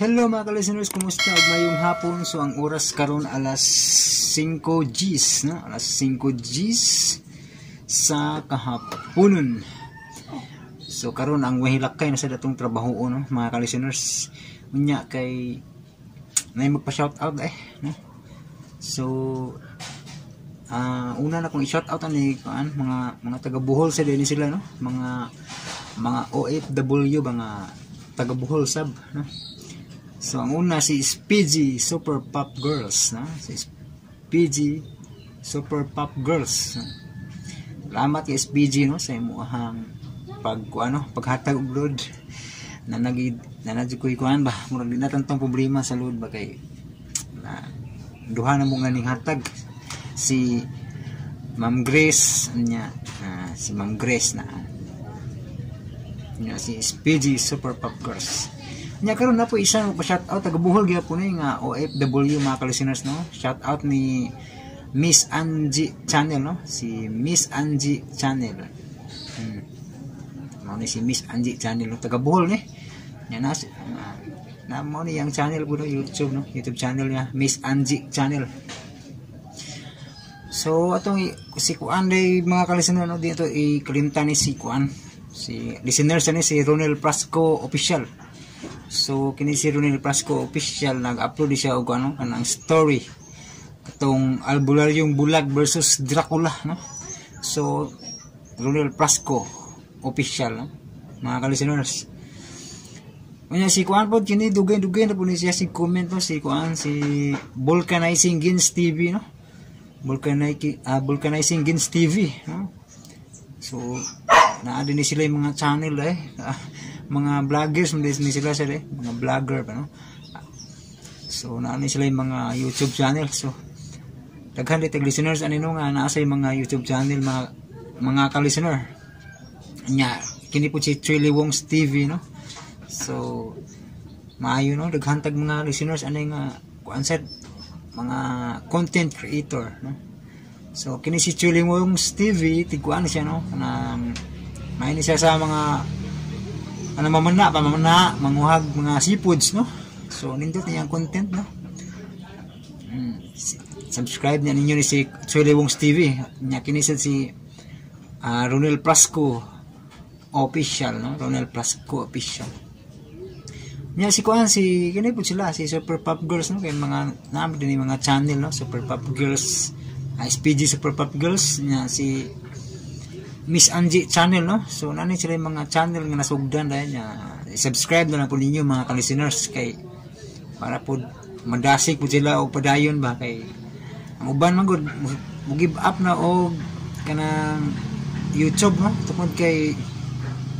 Hello, mga ka-listeners, kumusta ug mayong hapon? So ang oras karon alas 5 Gs, no? Alas 5 Gs sa kahaponon. So karon ang wahilakay na sa datong trabaho, no, mga ka-listeners. Unya kay nay magpa-shout out eh, no? So una na kong i-shout out ani kuan mga taga Bohol sa dinhi sila, no? Mga OFW, mga taga Bohol sab, no? So ang una, si SPG Super Pop Girls, no? Si SPG Super Pop Girls, no? Salamat kay SPG, no, sa imuhang pag ano, paghatag og load na nagi na na koy kuan ba, murag di na tantong problema sa load ba kay na duha na mo nga ning hatag, si Ma'am Grace niya, si Ma'am Grace na niya, si SPG Super Pop Girls nya. Karon na po isa mo pa shout out, taga Bohol gyapon ni nga OFW, mga ka-listeners, no? Shout out ni Miss Angie Channel, no? Si Miss Angie Channel. Mao ni si Miss Angie Channel, no? Taga Bohol ni nya na na mao ni ang channel po, no? YouTube, no? YouTube channel niya, Miss Angie Channel. So atong si kuan day, mga ka-listener, no? Dito ikalimtan ni si kuan, si listeners ni si Ronel Prasco Official. So kini si Ronel Prasco Official, nag-upload siya og ano, kanang story katong albularyong bulag versus Dracula, no? So Ronel Prasco Official, no, mga ka-listeners. Unya si kuan pod kini, dugay-dugay na po ni siya si comment, no? Si kuan, si Vulcanizing Gins TV, no? Vulcanizing Gins TV, no? So naa din ni sila yung mga channel eh. Mga vloggers man ni sila sila eh. Mga vlogger ba, no? So naa ni sila yung mga YouTube channel. So daghan di tag listeners ani, no, nga naa sa mga YouTube channel, mga ka-listener. Nya kini po si Trilly Wong's TV, no? So maayo, no, daghan tag mga listeners ani nga kuan sad, mga content creator, no? So kini si Trilly Wong's TV, tigkuan siya, no, kanang maini siya sa mga ano, mamana pa, mamana, manguhag mga seafoods, no? So nindot niyang content, no? Subscribe niya ninyo ni si Trilly Wong's TV. Nya kini sad si Ronel Prasco Official, no? Ronel Prasco Official. Nya si kuan, si kini po sila si Super Pop Girls, no? Kay mga naam din yung mga channel, no? Super Pop Girls, SPG Super Pop Girls nya, si Miss Angie Channel, no? So nani sila yung mga channel nga nasugdan dahil nya subscribe na lang po ninyo, mga ka-listeners, kay para po madasig po sila og padayon ba, kay ang uban man gud mo give up na og kanang YouTube, no, tungod kay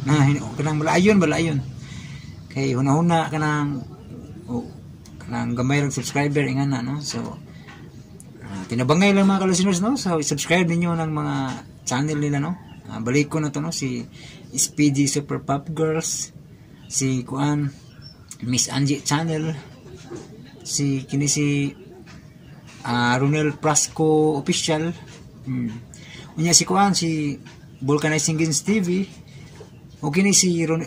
na kanang malayon balayon kay hunahuna kanang, oh, kanang gamay rang subscriber ingana, no? So tinabangay lang, mga ka-listeners, no? So subscribe ninyo ng mga channel nila, no? Balik ko na to, no? Si SPG Super Pop Girls, si kuan, Miss Angie Channel, si kini si Ronel Prasco Official. Unya si kuan, si Vulcanizing Gins TV, o kini si Ron,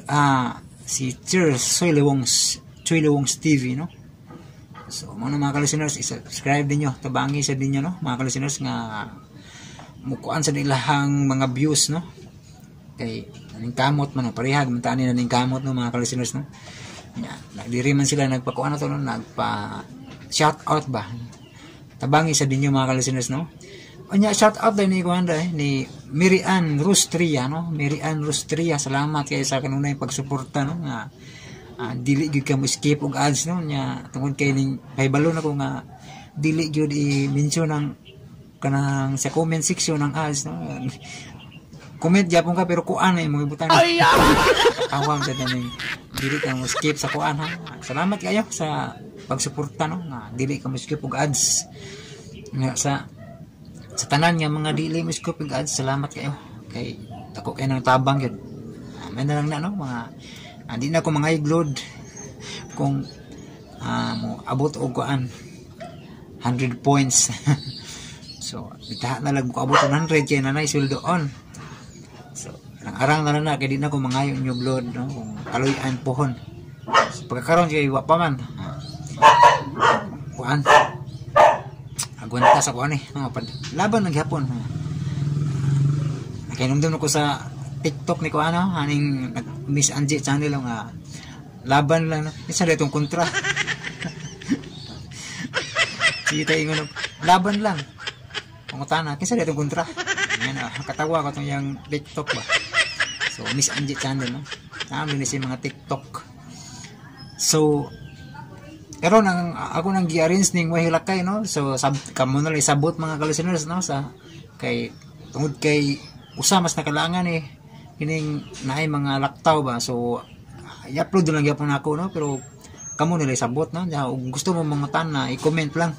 si Cheers Soy Lewong's TV, no? So mga mga ka-listeners, i-subscribe ninyo, tabangi sa ninyo, no, mga ka-listeners, nga mukuan sa ilahang mga views, no? Kay ning kamot man, no, parehag man tani na ning kamot, no, mga ka-listeners, no? Ya, diri man sila nagpakuan na to, no, nagpa shout out ba. Tabangi sa dinyo, mga ka-listeners, no? Unya shout out din ni kuan eh, ni Mary Ann Rustria, no? Mary Ann Rustria, salamat kay sa kanunay pagsuporta, no, nga dili gyud ka mo skip og ads, no? Nya tungod kay ning kahibalo na ko nga dili gyud i-mention ang kanang sa comment section ng ads, no? Comment gyapon ka pero kuan ay imong ibutang. Ay, kawam sa taning dili ka mo skip sa kuan ha. Salamat kayo sa pagsuporta, no, nga dili ka mo skip og ads. Nga sa tanan nga mga dili mo skip og ads, salamat kayo kay dako kay ng tabang gyud. May na lang na, no, mga di na ko mga load kung mo abot og kuan 100 points. So bitaha na lang mo abot 100 kay nanay sweldo on. So arang arang na lang na kay di na ko mangayo inyong load, no, kung kaluy-an pohon. So Pagkakaroon kay wa pa man. Kuan. Agwanta sa kuan eh. No, laban lang gihapon. Nakainumdum ko sa TikTok ni kuan no, aning Miss Angie channel nga laban lang no. Isa na itong kontra. Sige tayo ingon, laban lang. Pangutana, kinsa na itong kontra? Yan, katawa ko itong yung TikTok ba. So, Miss Angie channel, no? Namin ni siya mga TikTok. So, karon ang ako nang gi-arrange ning way hilakay, no? So, kamo na lang isabot mga ka-listeners, no? Sa, kay, tungod kay, usa mas nakalangan eh, kining naay mga laktaw ba. So, i-upload lang gyapon ako, no? Pero, kamo nila isabot, no? Ya, ug gusto mo mga na, i-comment lang.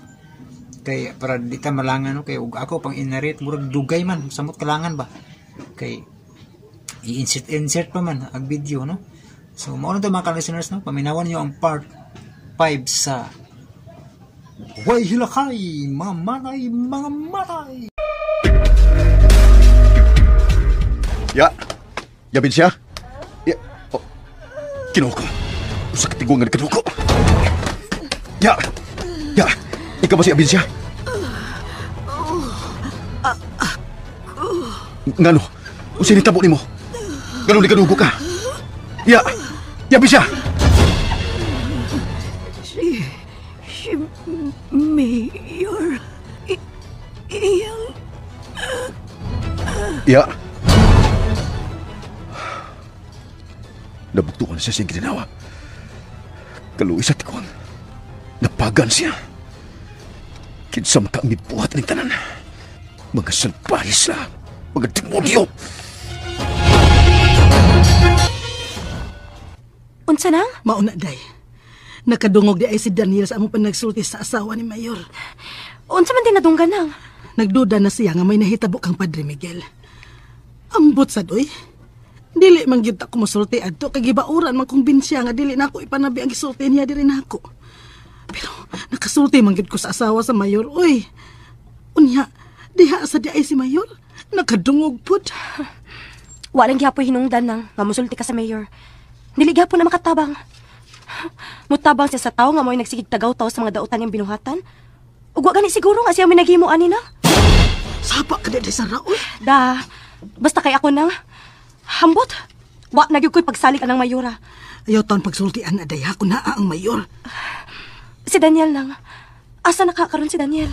Kay para di ta malangan, no? Kay ug ako pang i-narrate murag dugay man samot kalangan ba kay i-insert insert pa man ang video, no? So mao na to mga ka-listeners, no? Paminawan niyo ang part 5 sa Way Hilakay Mamatay Mga Matay. Ya. Yabin siya. Ya. Oh. Kinuko. Usa ka tiguang nga nagkaduko. Ya. Ya. Ikaw ba si Abinsya? Ngano? Unsa nitabo nimo? Ngano nikadugo ka? Ya. Ya, Abinsya. Si Mayor iyang Ya. Nabuktuan siya siyang gininawa. Kaluoy sa tikuan. Napagan siya. Kinsa man ka ang gibuhat ning tanan. Mga salbahe sila. Mga demonyo. Unsa nang? Mauna, day. Nakadungog di ay si Daniel sa among panagsulti sa asawa ni Mayor. Unsa man din nadunggan nang? Nagduda na siya nga may nahitabo kang Padre Miguel. Ambot sa doy. Dili man gyud ta ko mosulti adto kay gibauran man kong binsya nga dili nako ipanabi ang gisulti niya diri nako. Pero nakasulti man gyud ko sa asawa sa Mayor, oy. Unya, diha sa di ay si Mayor, nakadungog pud. Walang gihapoy hinungdan nang nga mosulti ka sa Mayor. Dili gihapon na makatabang. Mutabang siya sa tawo nga mo'y nagsigig tagaw-taw sa mga dautan niyang binuhatan. Ug wa gani siguro nga siya may naghimo ani na. Sapa ka di sa raoy. Da, basta kay ako nang hambot. Wa na gyud ko'y pagsalig anang mayora. Ayaw taon pagsultian aday ha kun naa ang mayor. Si Daniel nang. Asa nakakaroon si Daniel?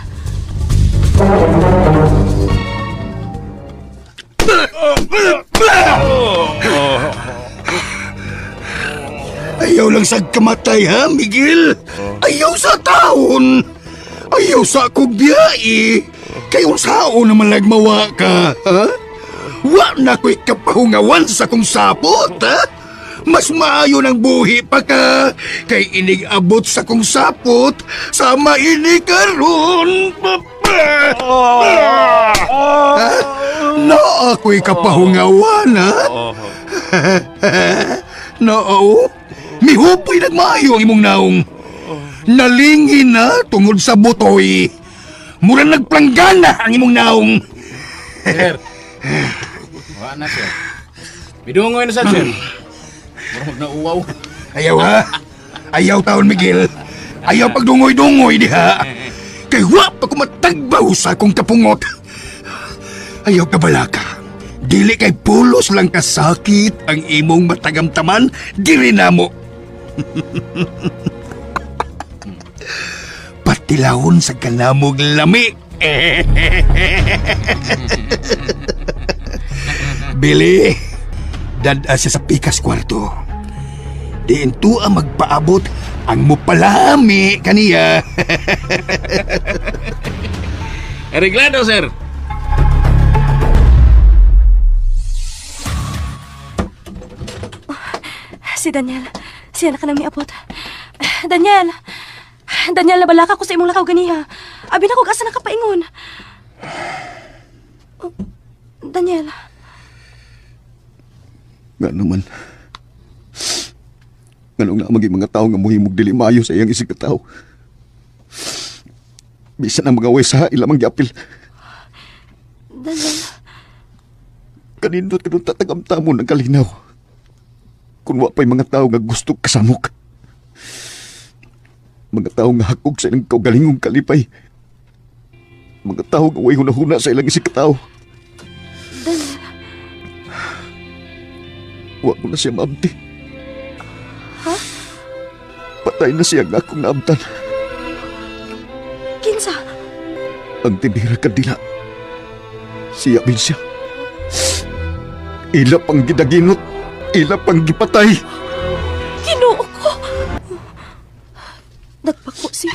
Ayaw lang sa kamatay, ha, Miguel? Ayaw sa taon! Ayaw sa akong biyai! Kay unsaon naman nagmawa ka, ha? Wa na ko'y kapahungawan sa kong sapot, ha? Mas maayo ng buhi pa ka, kay inig abot sa kong sapot, sama ini karon. Ha? Na ako'y kapahungawan, ha? Noo, mihupoy nagmaayo ang imong naong. Nalingin na tungod sa butoy. Mura nagplanggana ang imong naong. Sir. Wala na, sir. Bidungoy na sa, sir. Murag na uwaw. Ayaw ha? Ayaw taon, Miguel. Ayaw pagdungoy-dungoy diha. Kay wa pa ko matagbaw sa akong kapungot. Ayaw ka balaka. Dili kay pulos lang kasakit ang imong matagamtaman diri namo. Patilahon sa kanamog lami. Billy, dad-a siya sa pikas kwarto. Diin tuwa magpaabot ang mupalami kaniya. Reglado, sir. Si Daniel. Siya na ka nang miabot. Daniel! Daniel, nabalaka ko sa imong lakaw ganiha. Abi na ko asa nakapaingon. Oh, Daniel. Nga naman. Nganong na maging mga tao nga muhimog dili maayo sa iyang isig ka tao. Bisan ang mga wesa ila mang giapil. Daniel. Kanindot kanong tatagamtamon ang kalinaw. Kung wa pa'y mga tao nga gusto kasamok. Mga tao nga hakog sa ilang kaugalingong kalipay. Mga tao nga way hunahuna sa ilang isig katao. Daniel. Wa ko na siya maabti. Ha? Patay na siya nga akong naabtan. Kinsa? Ang tindira kandila. Siya bin siya. Ila pang gidaginot. Ila pang gipatay. Ginoo ko. Nagpako siya.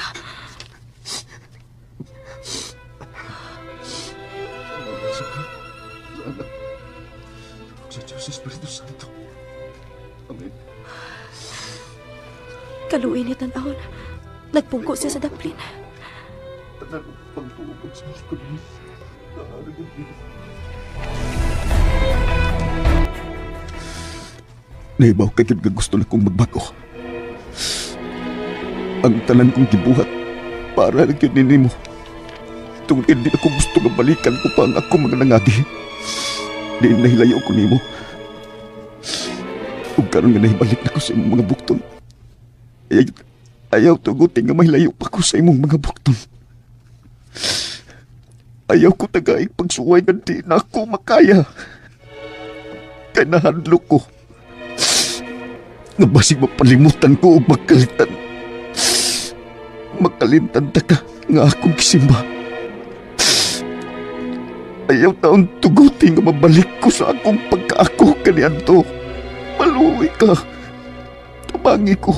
Sa Diyos Espiritu Santo. Amen. Kaluin ni tan-awon. Nagpungko siya sa daplin. Tanan pagtuupod sa likod mo. Naibaw kay gyud nga gusto na kong magbago. Ang tanan kong gibuhat para lang gyud nimo. Tungod hindi ako gusto nga balikan ko pa ang akong mga nangagi. Di nahilayo ko nimo. Ug karon nga nahibalik na ko sa imong mga bukton. Ayaw tugutin nga mahilayo pa ko sa imong mga bukton. Ayaw ko tagaig pagsuway nga di na ako makaya. Kay nahadlok ko. Nga basig mapalimutan ko og magkalitan. Makalimtan ta ka nga akong gisimba. Ayaw taon tugutin nga mabalik ko sa akong pagkaako kaniadto. Maluoy ka. Tumangi ko.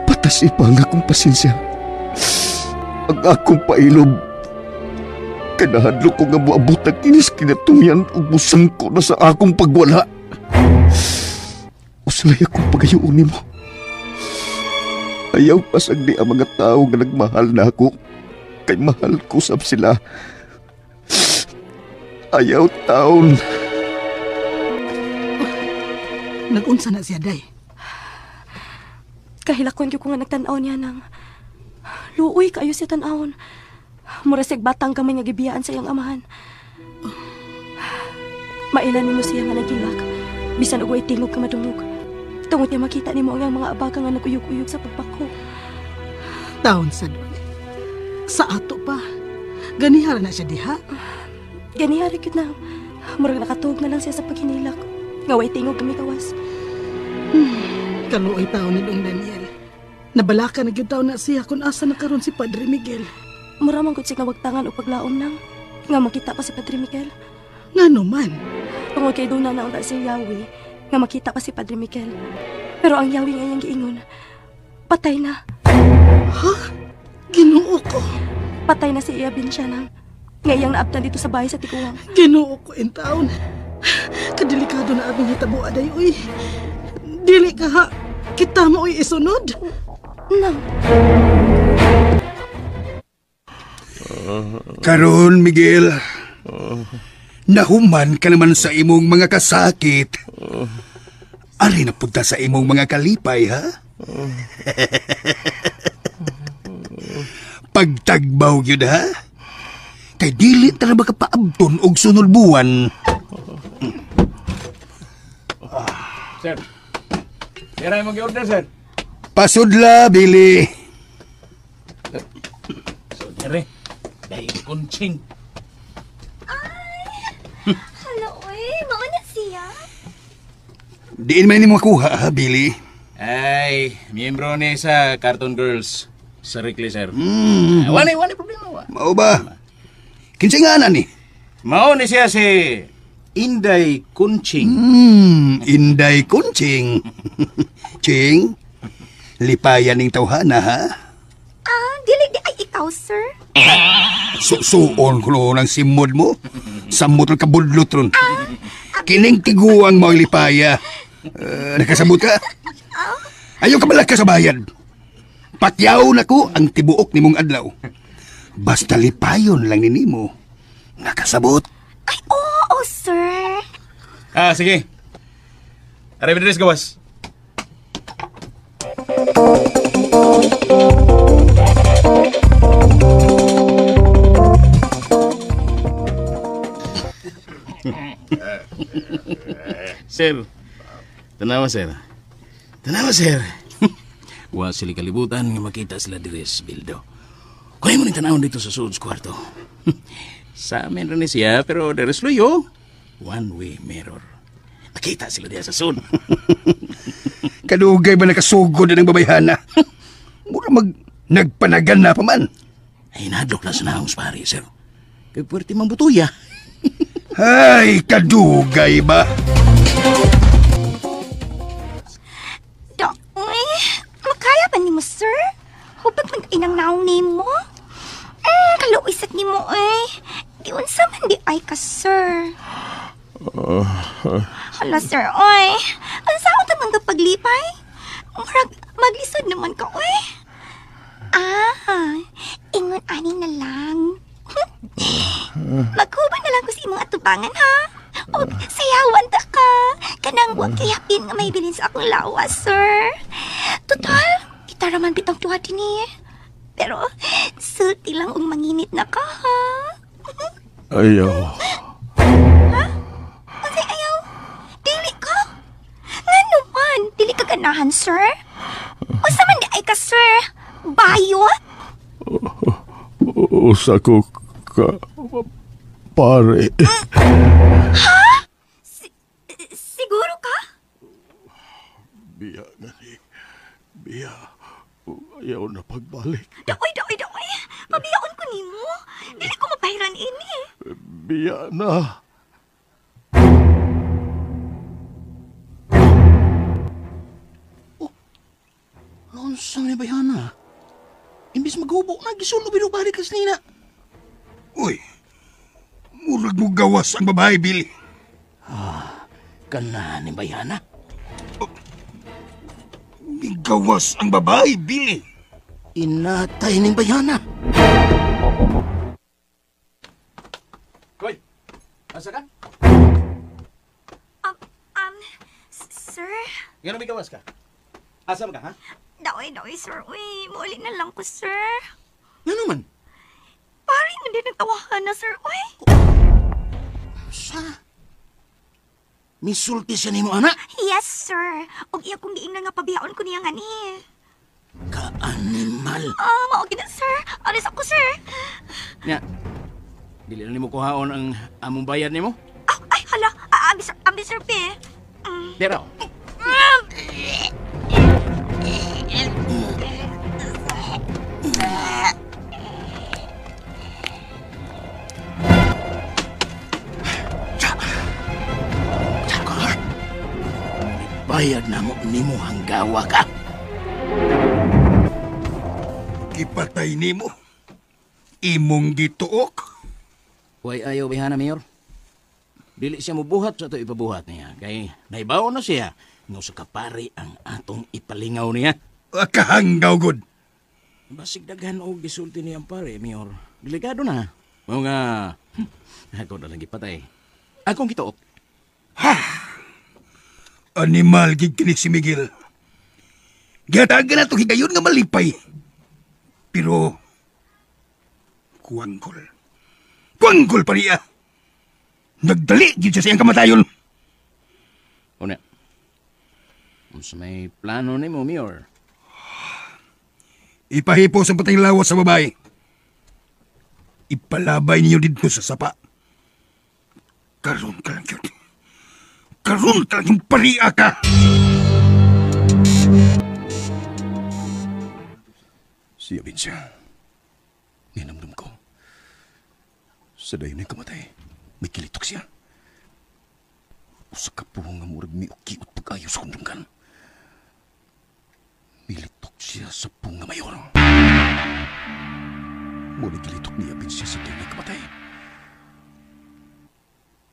Patasi pa ang akong pasensya. Ang akong pailob. Kanahadlok ko nga moabot ang kinis kinatungyan ug musangko na sa akong pagwala. Uslay akong pagayoon nimo. Ayaw pasag di ang mga tao nga nagmahal na ako. Kay mahal ko sab sila. Ayaw taon. Nag-unsa na siya, day. Kahilakon gyud ko nga nagtan-aw niya nang luoy kaayo siya tan-awon. Mura siyag batang kamay nga gibiyaan sa iyang amahan. Mailan nimo siya nga nagilak. Bisan og way tingog ka madungog. Tungod niya makita nimo ang iyang mga abaga nga naguyog-uyog sa pagpako. Taon sa doon. Sa ato pa. Ganihara na siya diha. Ganihara gyud na. Murag nakatuog na lang siya sa paghinilak. Nga way tingog kami kawas. Kaluoy taon ni Dong Daniel. Nabalaka na gyud taon na siya kung asa na karon si Padre Miguel. Mura man gud siya nga wagtangan o paglaom nang nga makita pa si Padre Miguel. Ngano man? Tungod kay doon na naunta si Yahweh nga makita pa si Padre Miguel. Pero ang Yahweh nga iyang giingon, patay na. Ha? Ginoo ko. Patay na si Iya Binsya nang nga iyang naabtan dito sa bahay sa Tiguang. Ginoo ko in taon. Kadelikado na abing hitabo aday uy. Dili ka ha. Kita mo uy isunod. Nang. Karon, Miguel, nahuman ka naman sa imong mga kasakit. Ari na punta sa imong mga kalipay, ha? Pagtagbaw yun, ha? Kay dili ta na makapaabton og sunod buwan. Sir, sir ay mag-order, sir. Pasudla, Billy. Sir, dahil kunching. Ay, hello, oy. Mauna siya. Diin man ni makuha, ha, Billy? Ay, miyembro ni sa Cartoon Girls. Sa Rickley, sir. Wala problema, wa. Mao ba? Kinsa nga na ni? Mao ni siya si Inday Kunching. Inday Kunching. Ching, lipayan ning tawhana, ha? Ah, dili di ay ikaw, sir. Susuon ko noon ang simod mo. Samot ang kabudlot ron. Kining tiguang mo ang lipaya. Nakasabot ka? Ayaw ka balak ka sa bayan. Patyaw na ko ang tibuok ni mong adlaw. Basta lipayon lang ni nimo. Nakasabot. Ay, oo, sir. Ah, sige. Arrivederci, gawas. Sir, tanawa, sir. Tanawa, sir. Wa sila kalibutan nga makita sila diri sa bildo. Kuha mo ni tanawon dito sa sulod sa kwarto. Sa amin rin siya, pero there is luyo. One-way mirror. Nakita sila diya sa sud. Kadugay ba nakasugod na ng babayhana? Mura nagpanagan na pa man. Ay, nadlok na sa naong pare, sir. Kay puwerte mang butuya. Ay, kadugay ba? Doy, makaya ba ni mo, sir? Hubag mag-inang naong ni mo? Kaluisat ni mo, eh. Giunsa man di ay ka, sir. Hala, sir, oy. Ang saan ta man paglipay? Murag, maglisod naman ka, oy. Ah, ingon ani na lang. Maghuban na lang ko sa imong atubangan, ha? O, sayawan ta ka. Kanang wag kayapin nga may bilin sa akong lawas, sir. Total, kita raman bitang tuwa din eh. Pero, sulti lang og manginit na ka, ha? Ayaw. Ha? Unsay ayaw? Dili ka? Ngano man? Dili ka ganahan, sir? Unsa man di ay ka, sir? Bayot? Usa ko ka, pare. Ha? Siguro ka? Biya na ni. Biya. Ayaw na pagbalik. Daoy, daoy, daoy. Pabiyaon ko nimo. Dili ko mapahiran ini. Biya na. Oh, noon sa ni bayana. Imbis maghubo na, gisulo binubalik kas nina. Uy, murag mo gawas ang babae, Billy. Ah, kana ni bayana. Oh, gawas ang babae, Billy. Inatay ning bayana. Koy, asa ka? Sir? Gano'n may gawas ka? Asa ka, ha? Daoy, daoy, sir. Uy, muuli na lang ko, sir. Ano man? Pare, hindi nagtawahan na, sir. Uy! Sa? Misulti siya nimo, anak? Yes, sir. Og iya kong giingnan nga pabiyaon ko niya nga ni. Ka-animal. Ah, maogi na, sir. Alis ako, sir. Nya, dili na nimo kuhaon ang among bayad nimo? Ah, ay, hala. Abi, sir, abi, sir, pe. Pero. Bayad na mo nimo hanggawa ka. Gipatay nimo. Imong gituok. Way ayaw bayhana, Mayor. Dili siya mubuhat sa ato ipabuhat niya. Kay naibaw na siya nga sa kapari ang atong ipalingaw niya. Kahanggaw gud. Basig daghan og gisulti niyang pare, Mayor. Delikado na. Mao nga ako na lang gipatay. Akong gituok. Ha! Animal gid kini si Miguel. Gihatagan na ito higayon nga malipay. Pero kuwanggol. Kuwanggol pa niya. Nagdali gid siya sa iyang kamatayon. Una, unsa may plano nimo, Mayor? Ipahipos ang patay lawas sa babae. Ipalabay ninyo dito sa sapa. Karon ka lang yun. Karon ka lang yung paria ka! Siya, Vincia. Ninamdam ko. Sa dayon ng kamatay, may kilitok siya. Usa ka puhong nga murag miukiot pag-ayo sa kundunggan. Militok siya sa punga mayor. Muna kilitok niya, Vincia, sa dayon ng kamatay.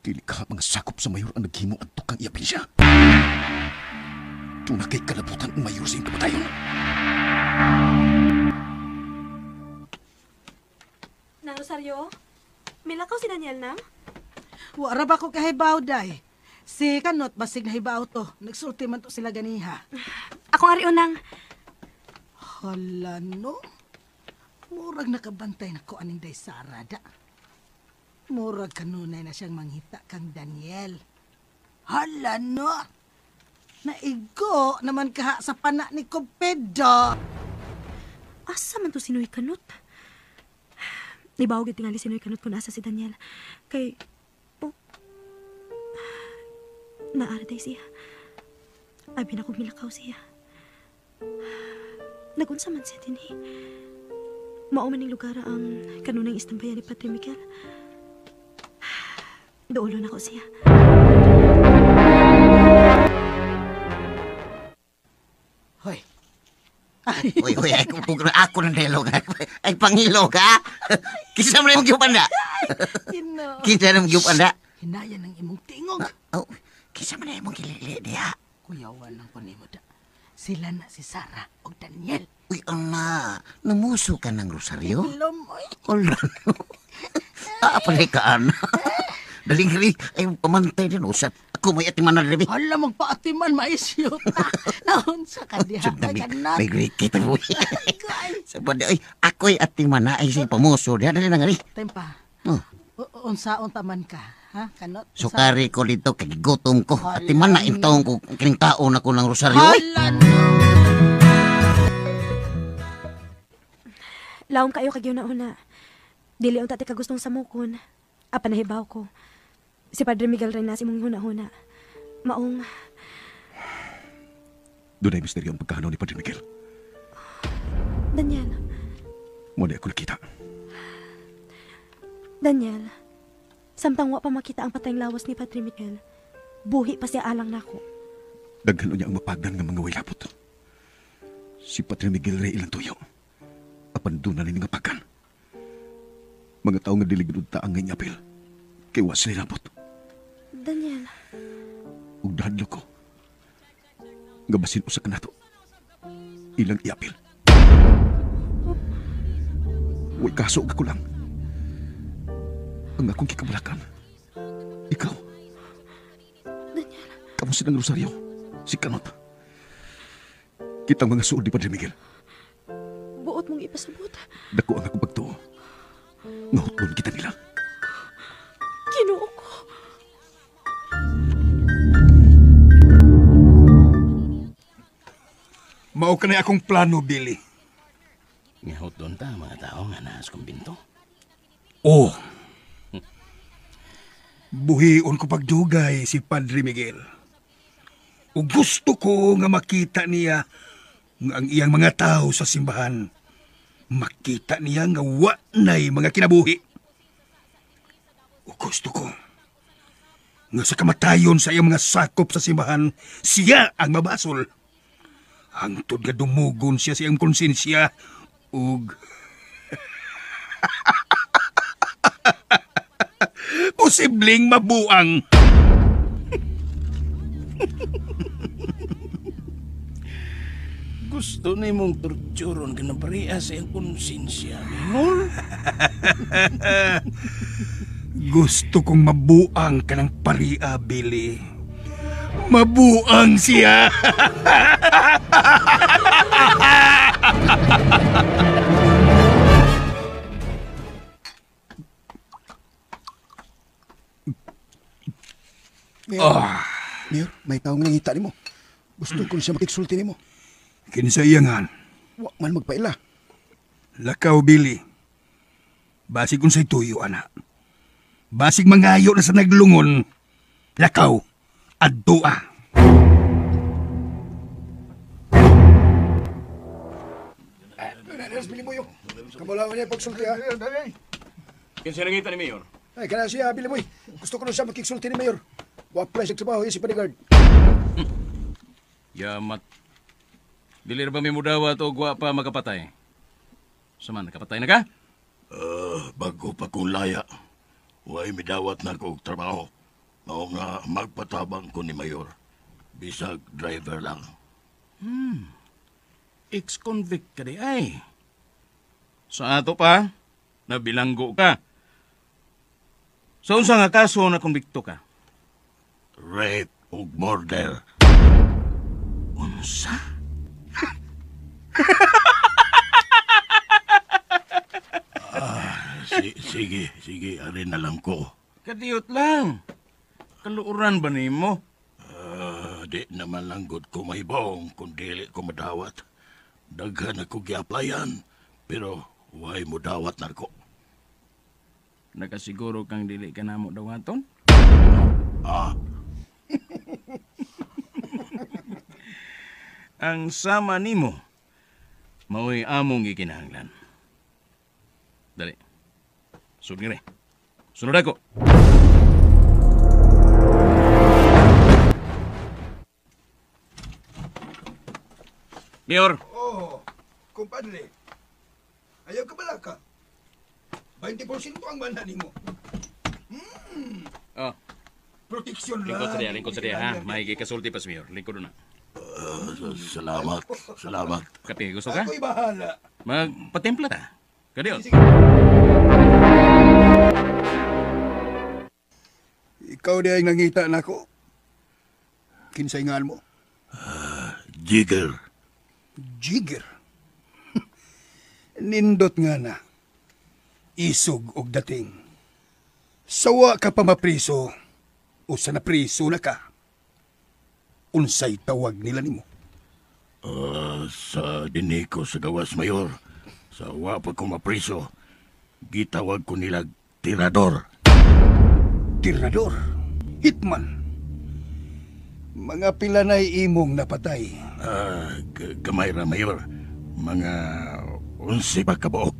Dili ka mga sakop sa mayor ang naghimo at tukang iya, Vincia. Tuna kay kalabutan ang mayor sa iyong kamatayon. Nang Rosario, milakaw si Daniel nang? Wara ba ko kahibaw, day? Si Kanot, basig nahibaw to. Nagsulti man to sila ganiha. Akong arion nang. Hala, no? Murag nakabantay na ko aning day Sarada. Murag kanunay na siyang manghita kang Daniel. Hala, no? Naigo naman ka sa pana ni Cupido. Asa man to si Noy Kanot? Nibawag tingali si Noy Kanot kung asa si Daniel. Kay, oh, naaraday siya. Abi na kong milakaw siya. Nagunsa man siya din eh. Mao man ning lugar ang kanunang istambayan ni Padre Miguel. Doolo na ko siya. Hoy. Uy, uy, ay, ako ng delog. Ay, pangilog, ha? Kinsa man imong gipanda? Kinsa man imong gipanda? Hinaya ng imong tingog. Oh, kinsa man imong gilili diha? Kuyawan lang ko nimo da. Sila na si Sarah og Daniel. Uy, ana, namuso ka ng rosaryo? Lumoy. Wala. Apalay ka, ana. Daling ri, ay pamantay din. Usap. Ako may atiman na rin. Hala, magpaatiman, maisyo ta. Naunsa ka diha. May great kita mo. Sabad, ay, ako'y atiman na ay si pamuso. Diha, dali na nga rin. Tempa, unsaon taman ka, ha? Kanot? Sukari ko dito, kay gutom ko. Atiman na intawon ko, kining taon ako ng rosaryo. Hala, no! Laom kayo kagyo na una. Dili unta ti kagustong samukon. Apan nahibaw ko. Si Padre Miguel rin na si mong huna-huna. Maong... Doon ay misteryo ang pagkahanaw ni Padre Miguel. Daniel. Muna ako nakita. Daniel, samtang wa pa makita ang patayng lawas ni Padre Miguel, buhi pa siya alang nako. Daghan niya ang mapagdan nga mga waylapot. Si Padre Miguel ray ilang tuyo. Apan doon na nga pagan. Mga tao nga diligod ta ang ngayong apil. Kay wa sila lapot. Daniel. Ug dahadlo ko. Nga basin usa kanato. Ilang iapil. Way kaso og ako lang. Ang akong kikabalakan. Ikaw. Daniel. Kamo silang Rosario. Si Kanot. Kitang mga suod ni Padre Miguel. Buot mong ipasabot. Dako ang akong pagtuo. Nahutlon kita nila. Ginoo ko. Mao ka na akong plano, Billy. Ngahutdon ta mga tao nga naas kumbinto. Oh. Buhion ko pagdugay si Padre Miguel. O gusto ko nga makita niya nga ang iyang mga tao sa simbahan. Makita niya nga wa na'y mga kinabuhi. O gusto ko nga sa kamatayon sa iyang mga sakop sa simbahan, siya ang mabasol. Hangtod nga dumugon siya sa iyang konsensya ug posibleng mabuang. Gusto na imong torturon ka na pareha sa iyang konsensya, Minor. Gusto kong mabuang ka ng paria, Billy. Mabuang siya! Mayor, Mayor, may taong nangita nimo. Gusto ko siya makiksulti nimo. Kinsa iyangan? Wa man magpaila. Lakaw, Billy. Basig unsay tuyo, ana. Basig mangayo na sa naglungon. Lakaw, adtoa. Billy Boy. Kamulaw niya pagsulti, ha? Kinsa nangita ni Mayor? Ay, kana siya, Billy Boy. Gusto ko na siya makiksulti ni Mayor. Wa play sa trabaho, si bodyguard. Yamat. Dili ra ba may mudawa to gwa pa makapatay? Saman, nakapatay na ka? Bago pa kong laya. Way midawat na ko og trabaho. Mao nga magpatabang ko ni Mayor. Bisag driver lang. Ex-convict ka di ay. Sa ato pa, nabilanggo ka. Sa unsa nga kaso na konbikto ka? Rape ug murder. Unsa? Sige, sige, ari na lang ko. Kadiyot lang. Kaluoran ba nimo? Di naman langgod ko mahibong kung dili ko madawat. Daghan ako gi-applyan, pero way mo dawat na ko. Nakasiguro kang dili ka namo dawaton? Ah. Ang sama nimo mao'y among gikinahanglan. Dali. Sud ngire. Sunod ako. Mayor. Oh, kumpadre. Ayaw ka bala ka. 20% ang mana nimo. Oh. Proteksyon lang. Lingkod sa diya, ha? May gikasulti pa si Mayor. Lingkod na. Salamat, salamat. Kape, gusto ka? Ako'y bahala. Magpatimpla ta. Kadiot. Ikaw di ay nangita na ako. Kinsay ngan mo? Jigger. Jigger? Nindot nga na. Isog og dating. Sawa ka pa mapriso o sa napriso na ka. Unsay tawag nila nimo? Sa dinhi ko sa gawas, Mayor. Sa wa pa ko mapriso, gitawag ko nila tirador. Tirador? Hitman? Mga pila na'y imong napatay? Gamay ra, Mayor. Mga 11 pa kabuok.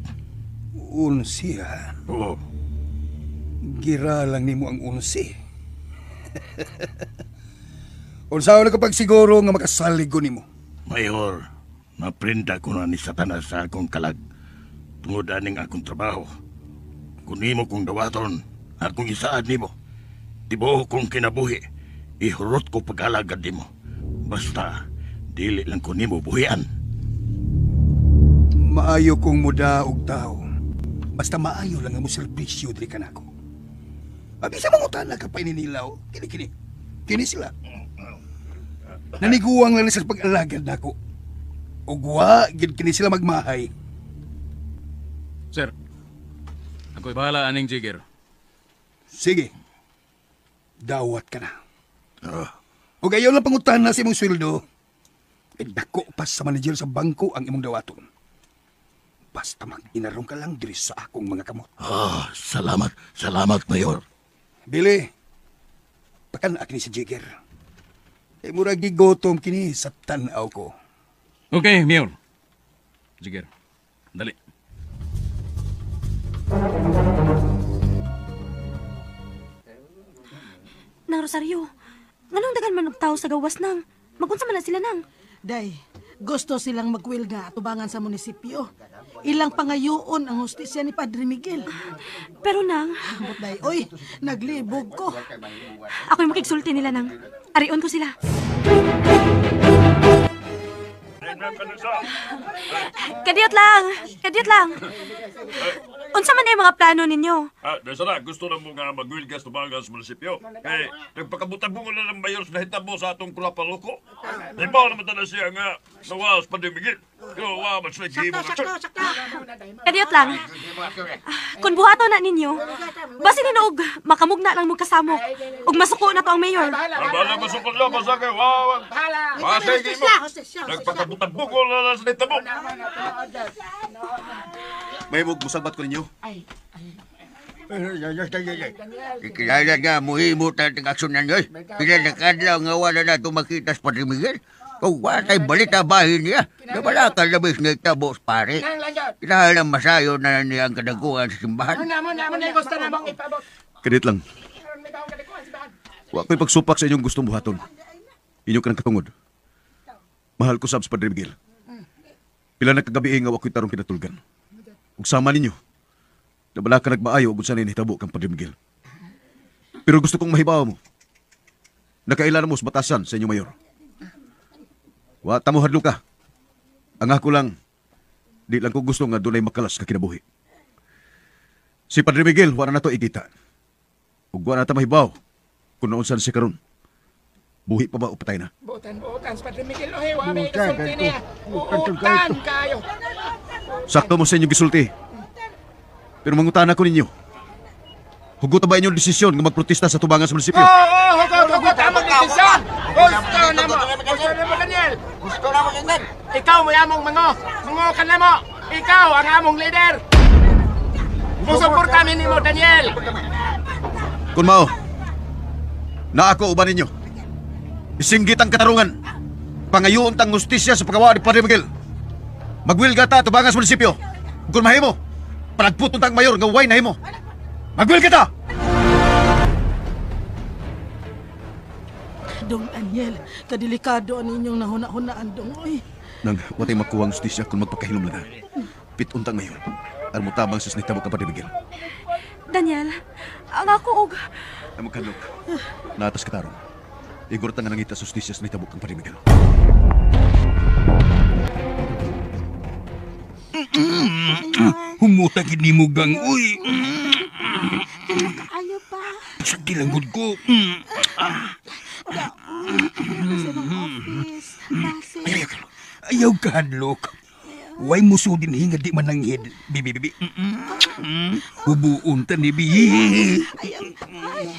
11, ha? Oo. Gira lang nimo ang 11. Unsa na kapag siguro nga makasalig ko nimo? Mayor, naprinda ko na ni Satanas sa akong kalag. Tungod aning akong trabaho. Kung nimo kong dawaton, akong isaad nimo. Tibuok kong kinabuhi, ihurot ko pag-alagad nimo. Basta, dili lang ko nimo buhian. Maayo kong muda og tao. Basta maayo lang ang mo serbisyo diri kanako. Abisa mangutana ka pa ininilaw. Kini kini. Kini sila. Naniguang lang sa pag-alagad nako. Ug wa gid kini sila magmahay. Sir, ako'y bahala aning Jigger. Sige. Dawat ka na. Ug ayaw lang pangutana sa imong sweldo. Dako pa sa manager sa bangko ang imong dawaton. Basta mag-inarong ka lang diri sa akong mga kamot. Ah, salamat. Salamat, Mayor. Billy, pakan kini si Jigger. Eh, murag gigotom kini sa tan-aw ko. Okay, Mayor. Jigger, dali. Nang Rosario, nganong daghan man og tao sa gawas nang? Magunsa man na sila nang? Day, gusto silang magwilga atubangan sa munisipyo. Ilang pangayoon ang hustisya ni Padre Miguel. Pero nang... Ambot, day, oy, naglibog ko. Ako'y makigsulti nila nang. Arion ko sila. Kadiyot lang! Kadiyot lang! Unsa man ay mga plano ninyo? Dahil sana, gusto na mo nga magwilgas tubangan sa munisipyo. Kay, nagpakabutabong na ng mayor sa nahitabo sa atong Kulapaloko. Ibaw naman na siya nga nawas Padre Miguel. Pero wa man sila gihimo nga. Sakto, sakto! Kadiyot lang. Kung buhato na ninyo, basin nino og makamugna lang mo kasamok. Og masuko na to ang mayor. Bahala, masuko lang, basta kay wa. Basta gihimo. Nagpakabutabong na lang sa nahitabo. May musalbat ko ninyo. Ikilala nga, muhimo tayo aksyonan yun. Pila na kadlaw nga wala na tumakita sa Padre Miguel. Kung wala tayo balita bahin niya, nabalakal na bis nga itabo sa pare. Kinahal ang masayo na niya ang kadaguan sa simbahan. Kadit lang. Wa ko'y pagsupak sa inyong gustong buhaton. Inyo ka ng katungod. Mahal ko sab sa Padre Miguel. Pila na kagabi nga wa ko'y tarong kinatulgan. Ug sama ninyo, nabala ka nagmaayo ug unsa na nahitabo kang Padre Miguel. Pero gusto kong mahibaw mo. Nakaila na mo sa batasan sa inyong mayor. Wa ta mo hadlo ka. Ang ako lang, di lang ko gusto nga dunay makalas ka kinabuhi. Si Padre Miguel, wa na nato ikita. Ug wa na ta mahibaw kung naunsan siya karon. Buhi pa ba o patay na? Butan, butan, Padre Miguel. Ohe, wa may kasulti niya. Butan kayo. Sakto mo sa inyong gisulti. Pero mangutana ko ninyo. Hugot ba inyong desisyon nga magprotesta sa tubangan sa munisipyo? Oo, hugot, hugot, among desisyon. Gusto na mo! Gusto na mo, Daniel! Gusto na mo, Daniel! Ikaw mo among mango! Mango ka na mo! Ikaw ang among leader! Musuporta mi nimo, Daniel! Kun mao, na ako uban ninyo. Isinggit ang katarungan. Pangayoon tang hustisya sa pagkawa ni Padre Miguel. Magwilga ta tubangas munisipyo. Kung mahimo, palagputon tang mayor nga way nahimo. Magwilga ta! Dong Daniel, kadelikado ang inyong nahuna-hunaan, dong. Oy. Nang watay makuha ang hustisya kung magpakahilom lang. Pitun tang mayor. Ang mutabang sa nitabo ka Padre Miguel. Daniel, ang ako og... Ang magkadlok. Naatas katarong. Igor ta nga nangita sa hustisya sa nitabo kang Padre Miguel. Humuta gid nimo gang uy. Kaayo pa. Sa gilanggod ko. Ayaw ka hadlok. Way musudin hinga di mananghid. Bibi bibi. Hubuon ta ni bi. Ay, ay.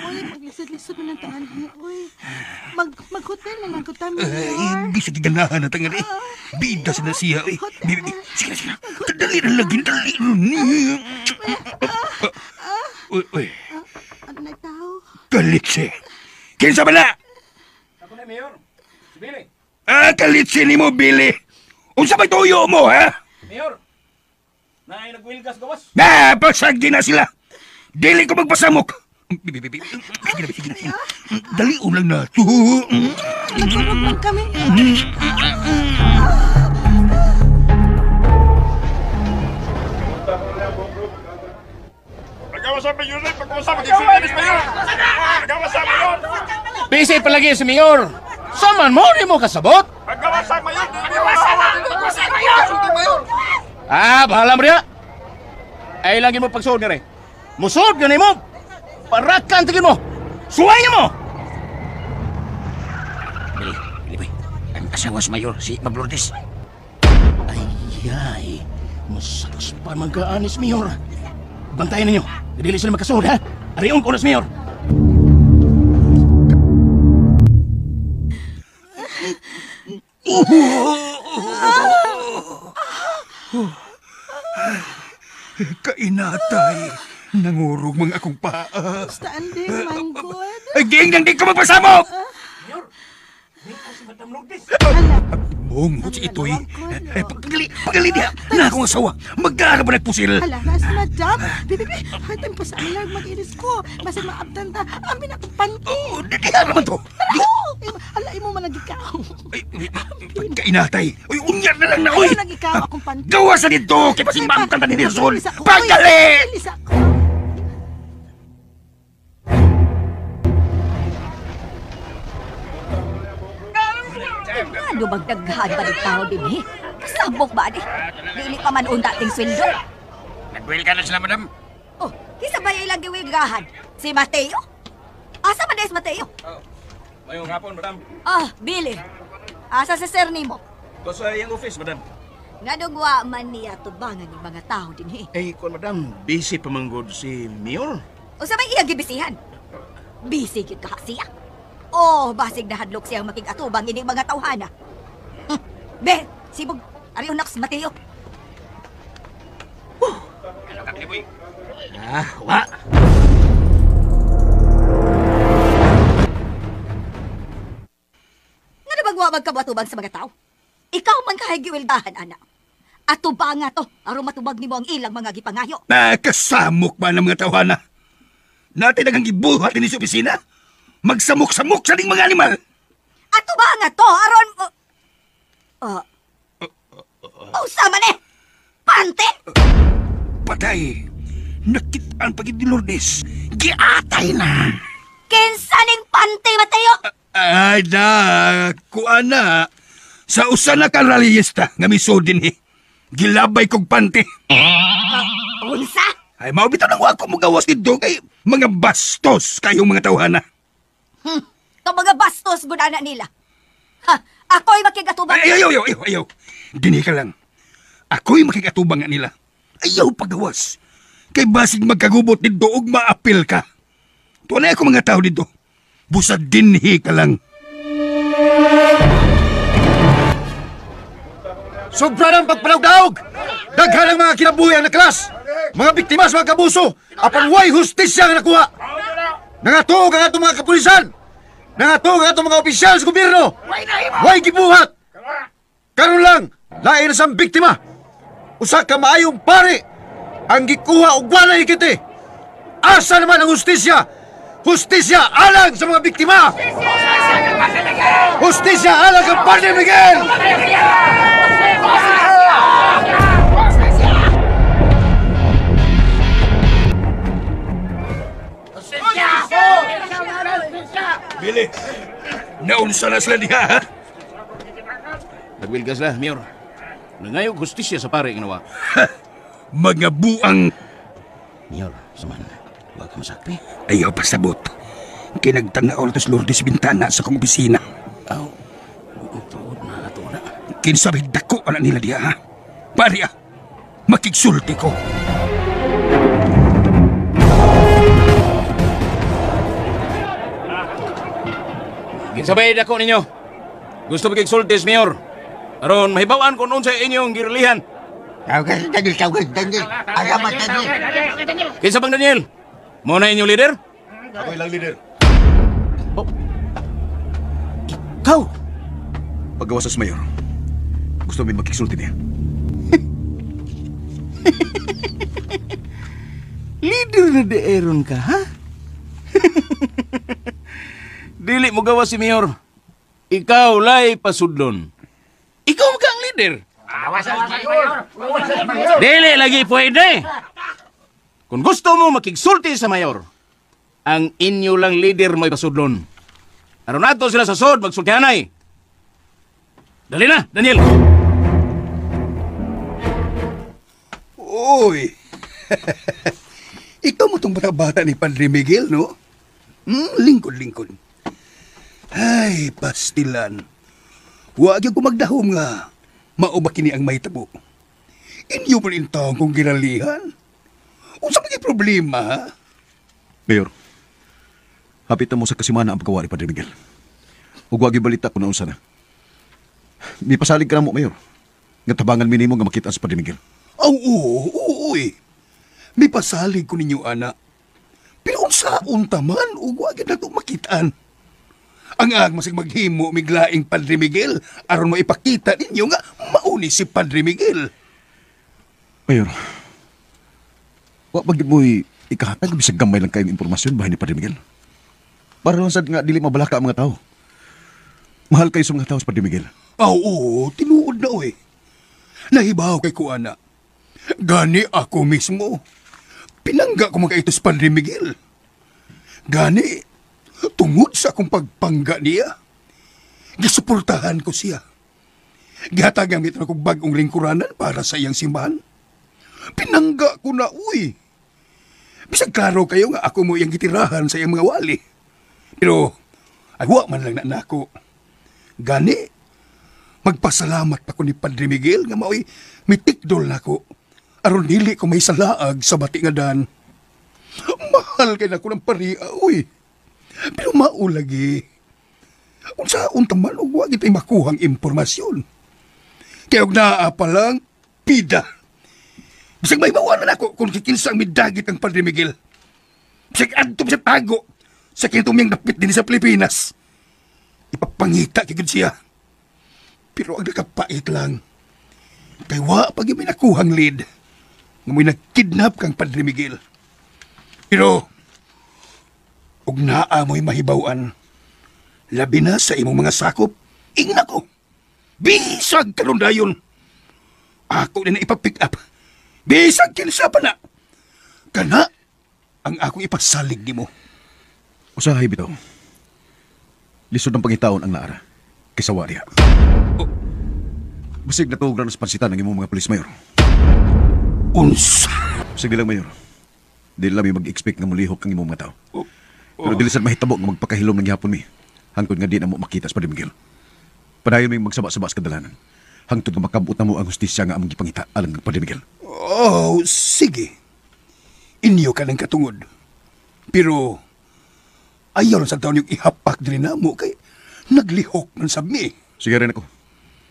Uy, maglisod-lisod mo ng taan. Uy, mag-hotel na lang ko ta, Mayor. Ay, bisa giganahan na tangan eh. Bida sa na siya. Uy, bibi, bibi. Sige na, sige na. Dali na lagi, dali na. Uy, uy. Ano na tao? Kalitsi. Kinsa ba na? Ako na, Mayor. Si Billy. Ah, kalitsi ni mo, Billy. Unsa may tuyo mo, ha? Mayor, naay nagwilgas gawas. Na, pasagdi na sila. Dili ko magpasamok. Bibi, bibi. Sige na, sige na, sige na. Dali ulang na. Nagkurog lang kami. Busy palagi si Mayor. Saman mo, di mo kasabot. Ah, bahala mo niya. Ay lagi mo pagsuod nga rin. Musod nga mo. Parakan tigil mo. Suway niya mo. Bili, bili, bili. Ang asawa sa Mayor, si Ma'am Lourdes. Ay, ay. Masakos pa magkaanis, Mayor. Bantayan ninyo. Dili sila magkasuod, ha? Ariyon ko na si Mayor. Kainatay. Nangurog mga akong paa. Standing, manggod. Ay, ging nang di ko magpasamok! Bungot si itoy. Ay, pagkali, pagkali niya. Na akong asawa. Magkara ba nagpusil? Hala, nasa madam. Bibi, bibi. Hatang pa sa alarm mag-iris ko. Masig maabtan ta. Amin akong panty. Oh, di naman to. Hala, imo man nag-ikaw. Ay, pagkainatay. Uy, unyar na lang na, uy. Ano nag-ikaw akong panty? Gawa sa dito. Kaya pasimbang tanda ni Nelson. Pagkali! Ilis ako. Ano bang daghan ba ng tao din eh? Kasabok ba di? Dili pa man unta ting sweldo. Nagwil ka na sila, madam. Oh, kisa ba ilang giwilgahan? Si Mateo? Asa man si Mateo? Oh, mayong hapon, madam. Ah, Billy. Asa si sir nimo? Ko sa iyang office, madam. Nganong wa man niya tubangan ni mga tao din eh. Eh, kuan madam, busy pa manggod si Mayor. Usa may iyang gibisihan? Busy gyud ka siya. Oh, basig na hadlok siyang makig-atubang ining mga tawhana. Be, sibog, ariyon na si Mateo. Ah, wa. Ngano bang wa magkabatubang sa mga tao? Ikaw man kahay giwildahan, ana. Atubanga to, aron matubag nimo ang ilang mga gipangayo. Nakasamok ba ng mga tawhana? Natin ang gibuhat ni sa opisina? Magsamok-samok sa ding mga animal! Atubanga to, aron... Usa man eh! Pante! Patay! Nakitaan pagid ni Lourdes. Giatay na! Kinsa ning pante, Mateo? Ay da! Kuan na! Sa usa na ka rallyista nga misod din eh. Gilabay kog pante. Unsa? Ay, mao bitaw nang wako mo gawas dito kay mga bastos kayong mga tawhana. To mga bastos gud ana nila. Ha, ako'y makigatubang. Ay, ayaw, ayaw, ayaw, ayaw. Dini ka lang. Ako'y makigatubang nga nila. Ayaw pagawas. Kay basig magkagubot dito og maapil ka. Tuwa na ako mga tao dito. Busad dinhi ka lang. Sobra ng pagpanawdaog! Daghan ang mga kinabuhi ang naklas! Mga biktima sa mga kabuso! Apan way hustisya ang nakuha! Nangatuog ang atong mga kapulisan! Nangatuog ang atong mga opisyal sa gobyerno! Way gibuhat! Karon lang, lain na sang biktima! Usa ka maayong pari! Ang gikuha og walay hikiti! Asa naman ang hustisya? Hustisya alang sa mga biktima! Hustisya alang kang Padre Miguel! Bili, naunsa na sila diha, ha? Nagwilga sila, Mayor. Nangayog hustisya sa pare ginawa. Mga buang! Mayor, saman, huwag ka masakpi. Ayaw pasabot. Kinagtanaw na tos Lourdes Bintana sa kong opisina. Aw, tuod na, tuod na. Kinsabi dako anak nila diha, ha? Pare, ah, makigsulti ko. Ginsabay dako ninyo. Gusto makigsulti, Mayor. Aron mahibaw-an kung unsa inyong girlihan. Tawag Daniel, tawag Daniel. Alamat Daniel. Kinsa bang Daniel? Mo na inyong leader? Ako ilang leader. Oh. Ikaw! Paggawas sa Mayor, gusto min makigsulti niya. Leader na di Aaron ka, ha? Dili mo gawa si Mayor. Ikaw lay pasudlon. Ikaw ka ang leader. Dili lagi pwede. Kung gusto mo makigsulti sa Mayor, ang inyo lang leader mo'y pasudlon. Aron ato sila sa sod, magsultihanay. Dali na, Daniel. Uy! Ikaw mo itong bata-bata ni Padre Miguel, no? Lingkod-lingkod. Ay, pastilan. Huwag yung kumagdahom nga. Mao ba kini ang mahitabo? Inyo pa rin taong kong ginalihan. Unsa man kay problema, ha? Mayor, hapit na mo sa kasimana ang pagkawa ni Padre Miguel. Ug wag balita kung naunsa na. Mipasalig ka na mo, Mayor. Nga tabangan minimo nga makita sa Padre Miguel. Oo, oo, eh. Mipasalig ko ninyo, ana. Pero unsaon ta man, ug wag na to makitaan. Ang ag masig maghimo miglaing Padre Miguel aron maipakita ninyo nga mauni si Padre Miguel. Mayor, wa ba gyud mo'y ikahatag bisag gamay lang kayong impormasyon bahin ni Padre Miguel? Para lang sad nga dili mabalaka ang mga tao. Mahal kayo sa mga tao sa Padre Miguel. Oo, tinuod na oy. Nahibaw kay kuana. Gani ako mismo. Pinangga ko mga ito sa Padre Miguel. Gani, tungod sa akong pagpangga niya, gisuportahan ko siya. Gihatagan gamit na kong bagong lingkuranan para sa iyang simbahan. Pinangga ko na, uy. Bisag klaro kayo nga ako mo iyang gitirahan sa iyang mga wali. Pero, agwa man lang na nako. Gani, magpasalamat pa ko ni Padre Miguel nga maoy mitikdol nako. Aron dili ko may salaag sa batingadan. Mahal kay nako ng paria, uy. Pero maulagi. Unsa unta man og wa gitay makuhang impormasyon. Kay og naa pa lang pida. Bisag may bawan na nako kung kikinsa ang midagit ang Padre Miguel. Bisag adto sa tago sa kintumiyang dapit din sa Pilipinas. Ipapangita kay gud siya. Pero ang nakapait lang, kay wa pa gyud may nakuhang lead nga mo'y nagkidnap kang Padre Miguel. Pero ug naa mo'y mahibaw-an, labi na sa imong mga sakop, ingna ko. Bisag karon dayon. Ako na ipa-pick up. Bisag kinsa pa na. Kana ang akong ipasalig nimo. Usahay bitaw. Lisod ang pangitaon ang naara kaysa wa diha. Oh. Basig natuog ra sa pansitan ang imong mga pulis, Mayor. Unsa? Sige lang, Mayor. Dili lang mi mag-expect nga mulihok ang imong mga tao. Pero dili sad mahitabo nga magpakahilom ng gihapon mi. Hangtod nga di na mo makita sa Padre Miguel. Padayon mi magsaba-saba sa kadalanan. Hangtod nga makabot na mo ang hustisya nga among gipangita alang kang Padre Miguel. Oh, sige. Inyo ka ng katungod. Pero Ayaw lang sa taon yung ihapak diri namo kay naglihok man sab mi. Sige rin ako.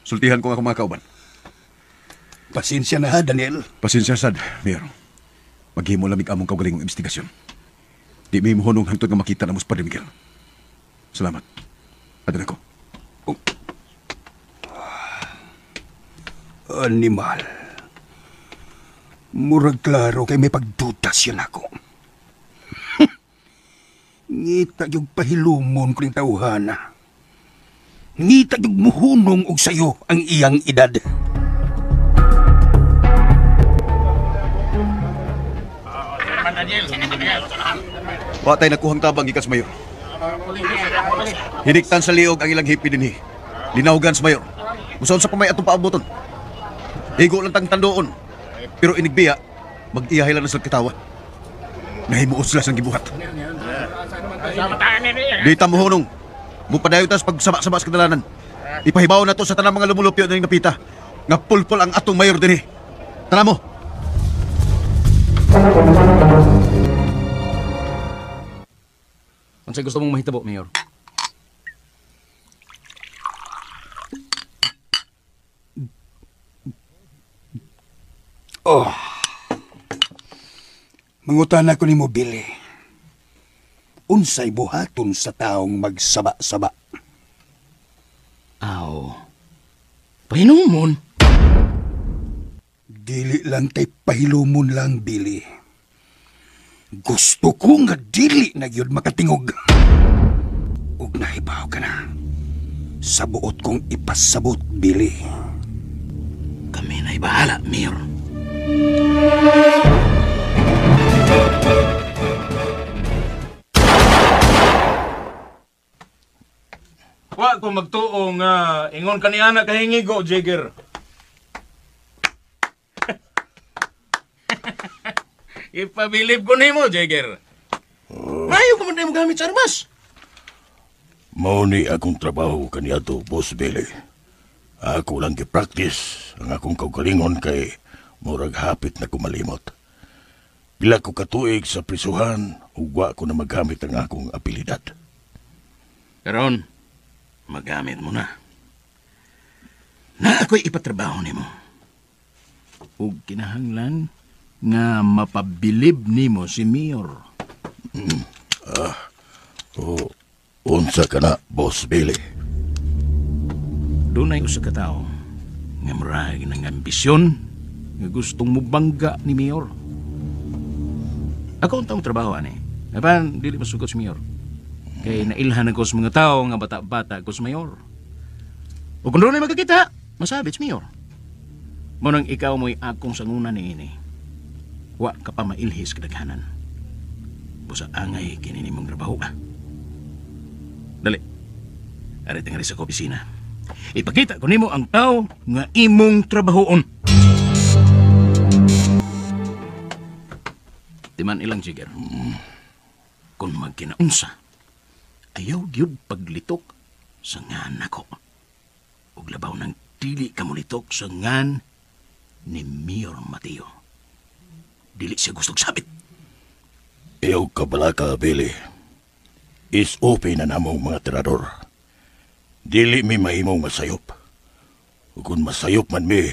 Sultihan ko nga akong mga kauban. Pasensya na ha, Daniel. Pasensya sad, Mayor. Maghimo lamig among kaugalingong investigasyon. Di mi mohunong hangtod nga makita na mo sa Padre Miguel. Salamat. Adun ako. Oh. Animal. Murag klaro kay may pagdudas yan ako. Ngita yung pahilumon ko ng tawhana. Ngita yung muhunong og sayo ang iyang edad. Wa tay nakuhang tabang gikan sa mayor. Hiniktan sa liog ang ilang hipi dinhi. Linawgan sa mayor. Musaon sa pamay atong paaboton. Igo lang tang tandoon. Pero inigbiya, mag-iyahay lang na sila katawa. Nahimuot sila sang gibuhat. Di ta mohunong. Mupadayo ta sa pagsaba-saba sa kadalanan. Ipahibaw na to sa tanang mga lumulupyo na napita. Nga pulpol ang atong mayor dinhi. Tara mo! Unsay gusto mong mahitabo, Mayor? Oh. Mangutana ko nimo, Billy. Unsay buhaton sa taong magsaba-saba? Aw. Pahinumon? Dili lang kay pahilumon lang, Billy. Gusto ko nga dili na gyud makatingog. Ug nahibaw ka na. Sa buot kong ipasabot, Billy. Kami na'y bahala, Mayor. Wa ko magtuo nga ingon kaniana kahingigo, Jagger. Ipabilib ko nimo, Jagger. Maayo ko man mo gamit sa armas. Mao ni akong trabaho kaniadto, Boss Billy. Ako lang gi-practice ang akong kaugalingon kay murag hapit na kumalimot. Pila ko katuig sa prisuhan, ug wa ko na magamit ang akong abilidad. Karon, magamit mo na. Na ako'y ipatrabaho nimo. Ug kinahanglan nga mapabilib nimo si Mayor. Unsa ka na, Boss Billy? Dunay usa ka tawo nga murag ng ambisyon nga gustong mubangga ni Mayor. Ako ang taong trabaho ani. Apan dili masugot si Mayor. Kay nailhan ako sa mga tao nga bata-bata ko sa Mayor. O kung doon ay magkakita, masabit si Mayor. Munang ikaw mo'y akong sangunan ni ini. Wa ka pa mailhis kadaghanan. Busa angay kinini mong trabaho ka. Dali. Ari tingali sa opisina. Ipakita ko nimo ang tao nga imong trabahoon. Timan ilang, Jigger. Kung magkinaunsa, ayaw gyud paglitok sa ngan nako. Ug labaw nang dili ka molitok sa ngan ni Mayor Mateo. Dili siya gustong sabit. Ayaw ka balaka, Billy. Is open na namong mga tirador. Dili mi mahimong masayop. Ug kung masayop man mi,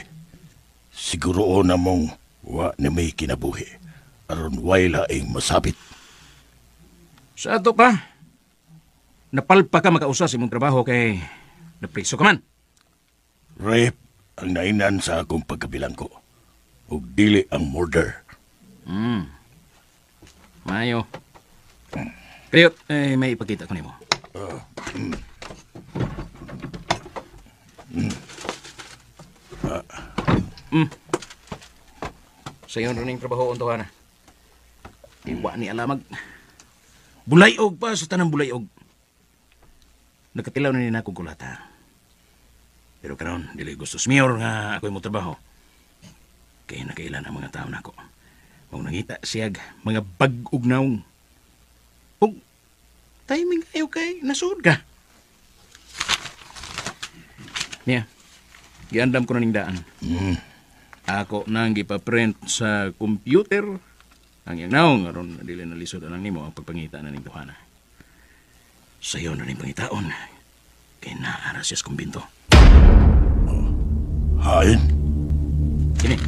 siguro namong wa na may kinabuhi. Aron way laing masabit. Sa ato pa, napalpa ka makausa sa imong trabaho kay napriso ka man. Rape ang nainan sa akong pagkabilangko. Ug dili ang murder. Mayo. Kayot, may ipakita ko nimo. Sa iyon rin yung trabaho unto na. Iwa ni alamag. Bulayog pa sa tanang bulayog. Nakatilaw na ni akong kulata. Pero karon dili gusto sa mayor nga ako'y mo trabaho. Kaya nakailan ang mga tao nako. Mao nangita siyag mga bag-og naong. Ug timing kayo kay nasuod ka. Niya, giandam ko na ning daan. Ako nang gipaprint sa computer ang iyang naong aron dili na lisod anang nimo ang pagpangita na ning tuhana. Sayo na rin pangitaon. Kay naara siya sa kumbinto. Hain? Kini.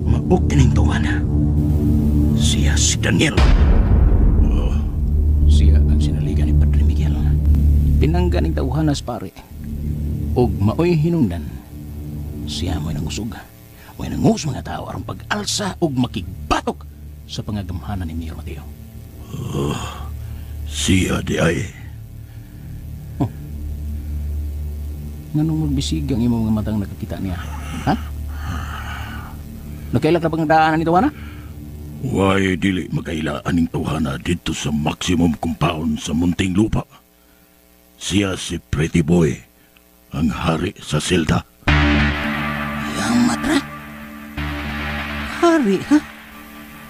Maok kining tawana. Siya si Daniel. Siya ang sinaligan ni Padre Miguel. Pinangga ning tawhana sa pare. Og maoy hinungdan. Siya mo'y nangusog. Mo'y nangus mga tao aron pag-alsa og makigbatok sa pangagamhanan ni Mayor Mateo. Siya di ay. Oh. Nganong magbisig ang imong mga matang nakakita niya? Ha? Nakaila ka bang daanan ni Tawana? Why dili makaila aning tawhana dito sa maximum compound sa Munting Lupa? Siya si Pretty Boy, ang hari sa silda. Matra? Hari, ha?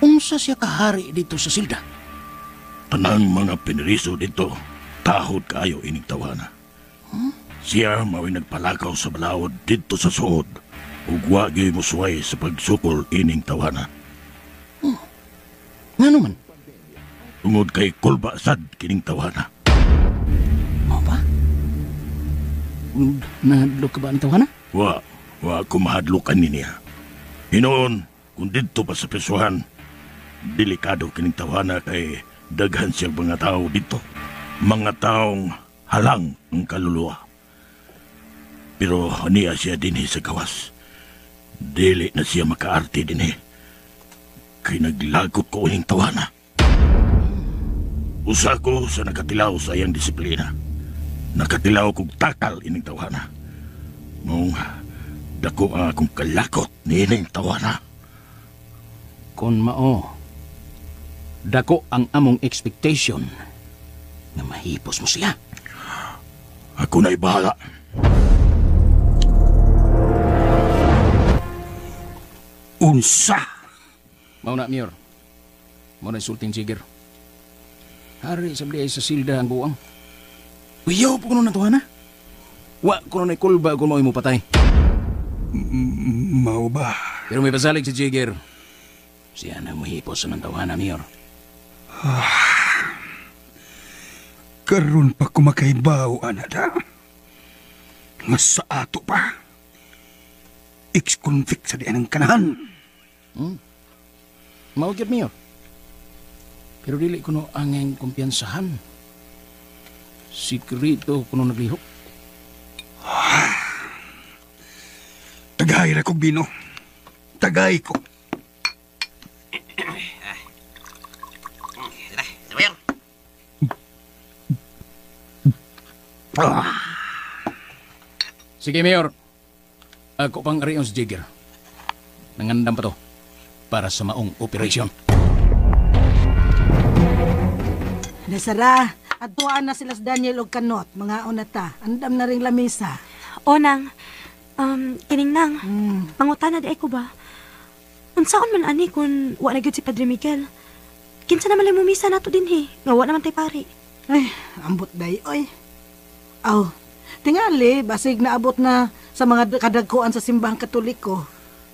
Unsa siya kahari dito sa silda? Tanang mga piniriso dito, tahod kaayo ining tawhana. Huh? Siya mao'y nagpalakaw sa balaod dito sa suod ug wa gyud mosuway sa pagsukol ining tawhana. Ngano man? Tungod kay kulba sad kining tawhana. Mao ba? Nahadlok ka ba ang tawhana? Wa ko mahadlokan ni niya. Hinoon, kung didto pa sa prisuhan, delikado kining tawhana kay daghan siyang mga tao dito. Mga taong halang ang kaluluwa. Pero niya siya dinhi sa gawas. Dili na siya makaarte dinhi. Kay naglagot ko ining tawhana. Usa ko sa nakatilaw sa iyang disiplina. Nakatilaw kog takal ining tawhana. Mong dako ang akong kalakot niining tawhana. Kon mao, dako ang among expectation na mahipos mo siya. Ako na'y bahala. Unsa? Mao na, Mayor. Mao na sulting Jigger. Hari sa ay sa silda ang buwang. Uyaw po kuno na tuha na. Wa kuno na kulba kung mao'y mo patay. Mao ba? Pero may pasalig si Jigger. Siya na muhipos sa nang tawhana, Mayor. Karon pa ko makaibaw, ana da. Nga sa ato pa. Ex-convict sa diyan ang kanahan. Mao gyud, Mayor. Pero dili kuno angay kumpiyansahan. Sikreto kuno naglihok. Tagay ra kog bino. Tagay ko. Sige, Mayor. Ako pang ariyon si Jigger. Nangandam pa to para sa maong operation. Nasara, atuan na sila sa Daniel og Kanot, mga unata. Andam na ring lamisa. O nang, kining nang, pangutana di ay ko ba? Unsaon man ani kung wa na gyud si Padre Miguel? Kinsa naman lang mumisa nato dinhi, nga wa naman tay pari. Ay, ambot day, oy. Aw, tingali, basig naabot na sa mga kadagkuan sa simbahang Katoliko.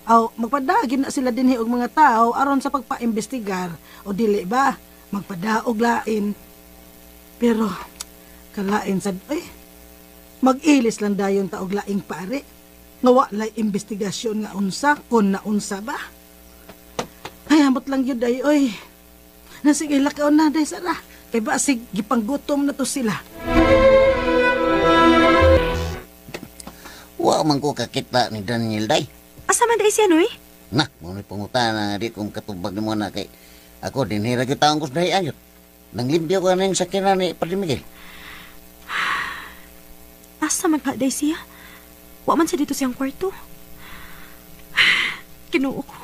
Aw, magpadagin na sila dinhi og mga tao aron sa pagpaimbestigar o dili ba magpadaog lain. Pero kalain sad ay mag-ilis lang dayon ta og laing pare. Nga wa lay investigasyon nga unsa kon naunsa ba. Ay ambot lang gyud ay oy. Nasige lakaw na day sara. Kay basig gipanggutom na to sila. Wa man ko kakita ni Daniel day. Asa man day siya noy? Na, mo ni pangutana di kong katubag nimo na kay ako dinhi ra gyud taong kus dahi ayot. Nanglimpyo ko ning sakyanan ni Padre Miguel. Asa man ka day siya? Wa man siya dito siyang kwarto. Kinuo ko.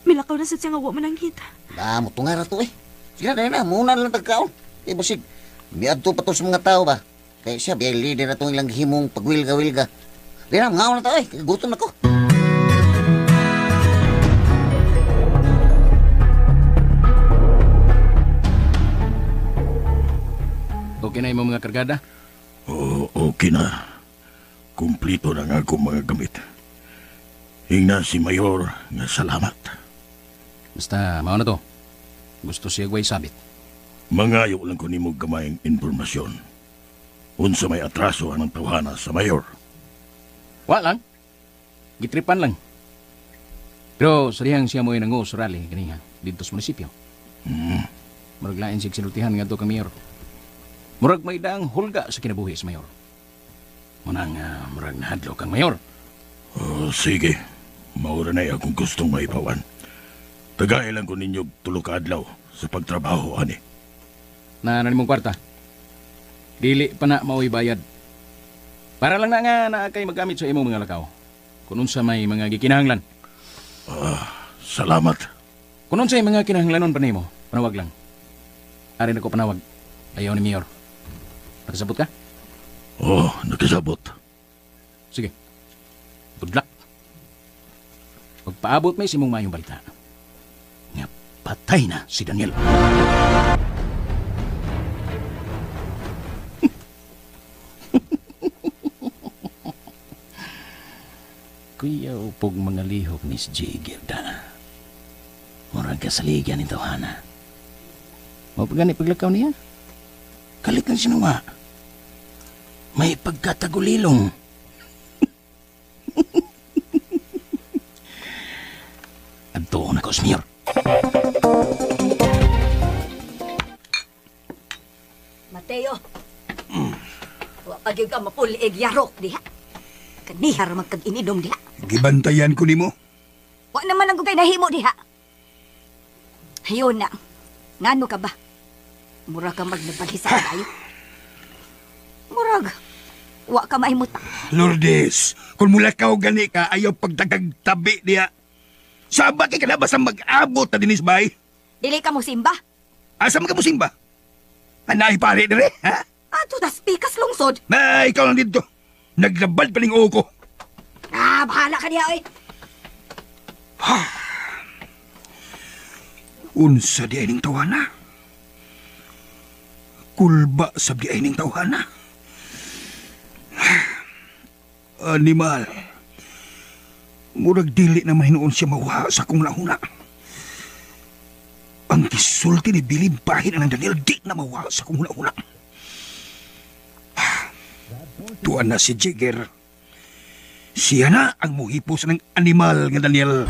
Milakaw na sad siya nga wa man ang hita. Da, mo tungara to eh. Sige na, na, muna lang tagkaon. Kay basig, miadto pa to sa mga tao ba? Kay siya, biyay leader na itong ilang himong pagwilga-wilga. Di na, mga na to eh. Gutom na ko. Okay na imong mga kargada? Oo, okay na. Kumplito na nga akong mga gamit. Hingna si Mayor nga salamat. Basta, mao na to. Gusto siya gway sabit. Mangayo lang ko nimo gamayng impormasyon. Unsa may atraso anang tawhana sa mayor. Wa lang. Gitripan lang. Pero sa dihang siya mo'y nangu sa rally ganiha didto sa munisipyo. Murag lain sig sinultihan ngadto kang mayor. Murag may daang hulga sa kinabuhi sa mayor. Munang murag nahadlok kang mayor. Oh, sige. Maura na akong gustong maipawan. Tagay lang ko ninyo tulo ka adlaw sa pagtrabaho ani. Na mong kwarta. Dili pa na maoy bayad. Para lang na nga naa kay magamit sa imong mga lakaw. Kung unsa may mga gikinahanglan. Salamat. Kung unsa may mga kinahanglanon pa nimo, panawag lang. Ari na ko panawag. Ayaw ni Mayor. Nakasabot ka? Oh, nakasabot. Sige. Good luck. Pagpaabot may simong mayong balita. Nga patay na si Daniel. Kuya upog mga lihok ni si Jigger da. Murag kasaligan ni Tawhana. Mapagani paglakaw niya. Kalit ng sinuwa. May pagkatagulilong. Adto na ko, Smear. Mateo, wa pa gyud ka mapuliig yarok diha. Kaniha ra man kag ininom diha. Gibantayan ko nimo. Wa naman ang kay nahimo diha. Hayon na. Ngano ka ba? Mura ka magnabalhisa kayo. Murag, wa ka maimuta. Lourdes, kung mula ka o gani ka, ayaw pagdagag tabi niya. Saba kay ka na basta mag-abot na dinis bay? Dili ka mo simba? Asa man ka mo simba? Anahi pare dire, ha? Ato das pikas lungsod. Na, ikaw lang dito. Naglabad pa ning uo ko. Ah, bahala ka niya, oy. Unsa di ay ning tawana? Kulba sab di ay ning tawhana. Animal. Murag dili na mahinuon siya mawa sa akong lahuna. Ang gisulti ni Billy bahin ang Daniel di na mawa sa akong lahuna. Tuan na si Jigger. Siya na ang muhipos ng animal nga Daniel.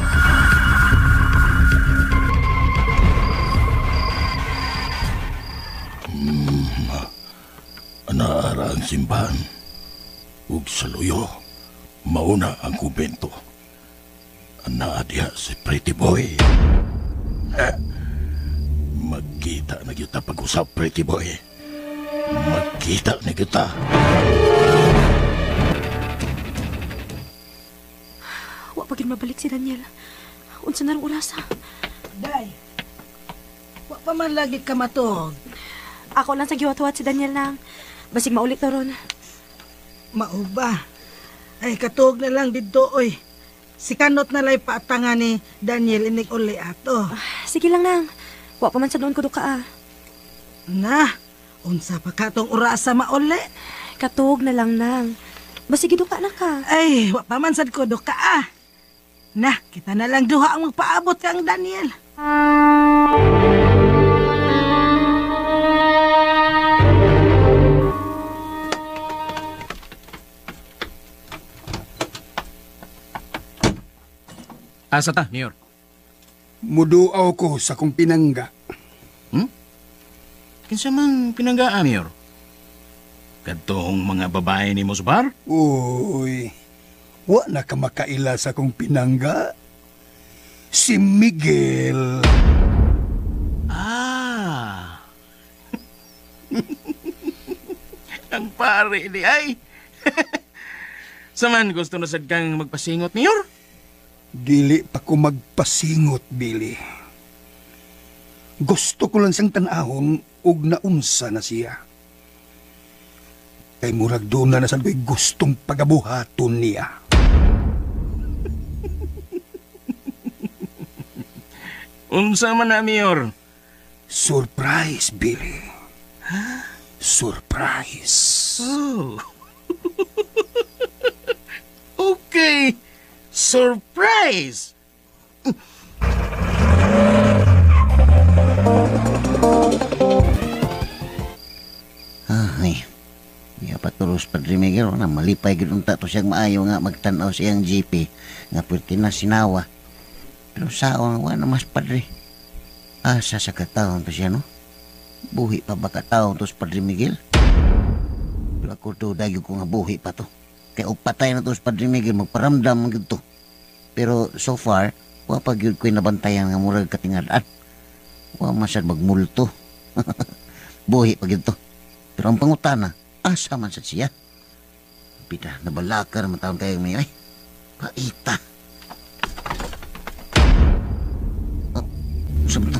Anaara ang simbahan. Ug sa luyo, mauna ang kubento. Anaa diha si Pretty Boy. Magkita na kita pag-usap, Pretty Boy. Magkita na kita. Wa pa gyud mabalik si Daniel. Unsa na rong orasa? Day, wa pa man lagi ka matog. Ako lang sa giwat-wat si Daniel nang. Basig maulit na ron. Mao ba? Ay, katuog na lang didto, oy. Si Kanot na lay paatanga ni Daniel inig uli ato. Sige lang nang. Wa pa man sa doon ko duka ah. Na, unsa pa ka tong orasa mauli? Katuog na lang nang. Basig duka na ka. Ay, wa pa man sad ko duka ah. Na, kita na lang duha ang magpaabot kang Daniel. Asa ta, Mayor? Muduaw ko sa kong pinangga. Kinsa man pinangga, Mayor? Kadtong mga babae ni mo sa bar? Uy, wa na ka makaila sa kong pinangga. Si Miguel. Ah. Ang pare ni ay. Saman gusto na sad kang magpasingot, Mayor? Dili pa ko magpasingot, Billy. Gusto ko lang siyang tan-ahon og naunsa na siya. Kay murag doon na nasan ko'y gustong pagabuhaton niya. Unsa man na, Mayor? Surprise, Billy. Huh? Surprise. Oh. Okay. Surprise! Pero Padre Miguel, na malipay gid unta to siyang maayo nga magtan-aw siyang GP nga pwerte na sinawa. Pero saon wa na mas padre. Asa sa kataon to siya, no? Buhi pa ba kataon to si Padre Miguel? Pero ako to, dagyo ko nga buhi pa to. Kaya og patay na to si Padre Miguel, magparamdam man gyud to. Pero so far, wa pa gyud ko'y nabantayan nga murag katingad-an. Wa man sad magmulto. Buhi pa gyud to. Pero ang pangutana, asa man sad siya? Pita, nabalaka naman taon kayo may ay. Paita. Oh, sa mga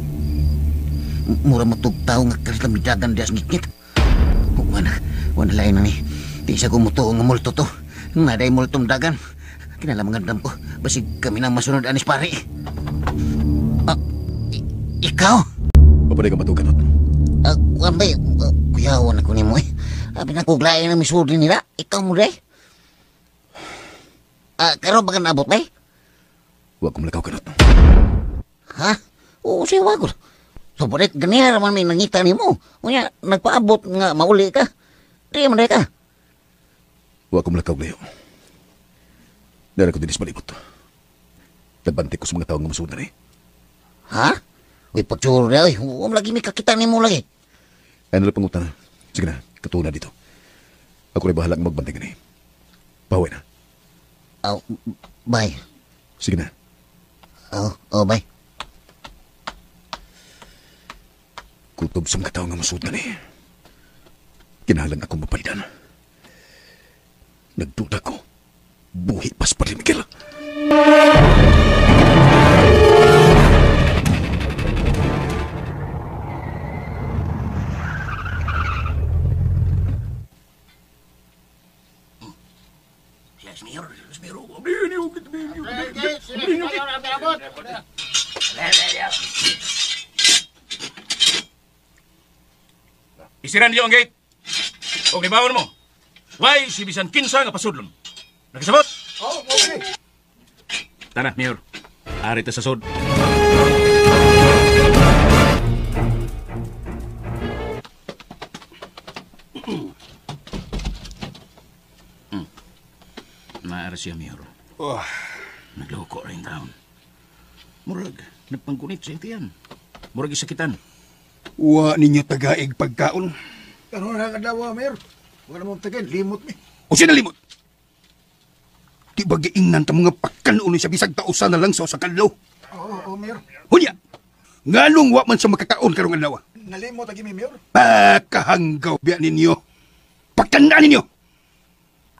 mura matugtaw nga kaslamidagan dias ngitngit. Wala, wala lain na ni. Di sa gumutuo nga multo to. Naday multong dagan. Kinalamangan dam ko. Basig kami nang masunod anis pare. Ah, ikaw? Mapanay ka matuganot. Kuan ba? Kuyawan ako ni mo eh. Abi na kuglain ang misudi nila. Ikaw mo day. Karon ba ka naabot bay? Huwag kong malakaw kanot. Ha? Oo, siya wag ko. So, palit, ganyan naman may nangita ni mo. Unya, nagpaabot nga mauli ka. Di man day ka. Huwag kong malakaw layo. Dara ko dinis malibot. Nagbante ko sa mga taong nga masuod na rin. Ha? Uy, pagtsuro na, uy. Huwag lagi may kakita ni mo lagi. Ay, nalang pangutana. Sige na, katuna dito. Ako rin bahala ang magbantay ka na eh. Bawi na. Oh, bye. Sige na. Oh, bye. Kutob sa mga tao nga masuod na ni. Kinahalang akong mapalitan. Nagduda ko. Buhi pas pa rin, Miguel. Isiran niyo ang gate. O gibawon mo. Why si bisan kinsa nga pasudlon? Nakasabot? Oh, okay. Tara, Mayor. Ari ta sa sod. Naara siya, Mayor. Oh. Nagloko rin taon. Murag, nagpangkunit sa intiyan. Murag isakitan. Wa ninyo tagaig pagkaon. Karon na kadawa, Mayor. Wala mong tagin, limot mi. O siya nalimot? Di ba giingnan ta mga pagkanon sa bisag tausan na lang sa usakadlaw? Oo, Mayor. Hunya, nganong wa man sa makakaon karong adlaw? Nalimot agi mi, Mayor. Pagkahanggaw biya ninyo. Pagkandaan ninyo.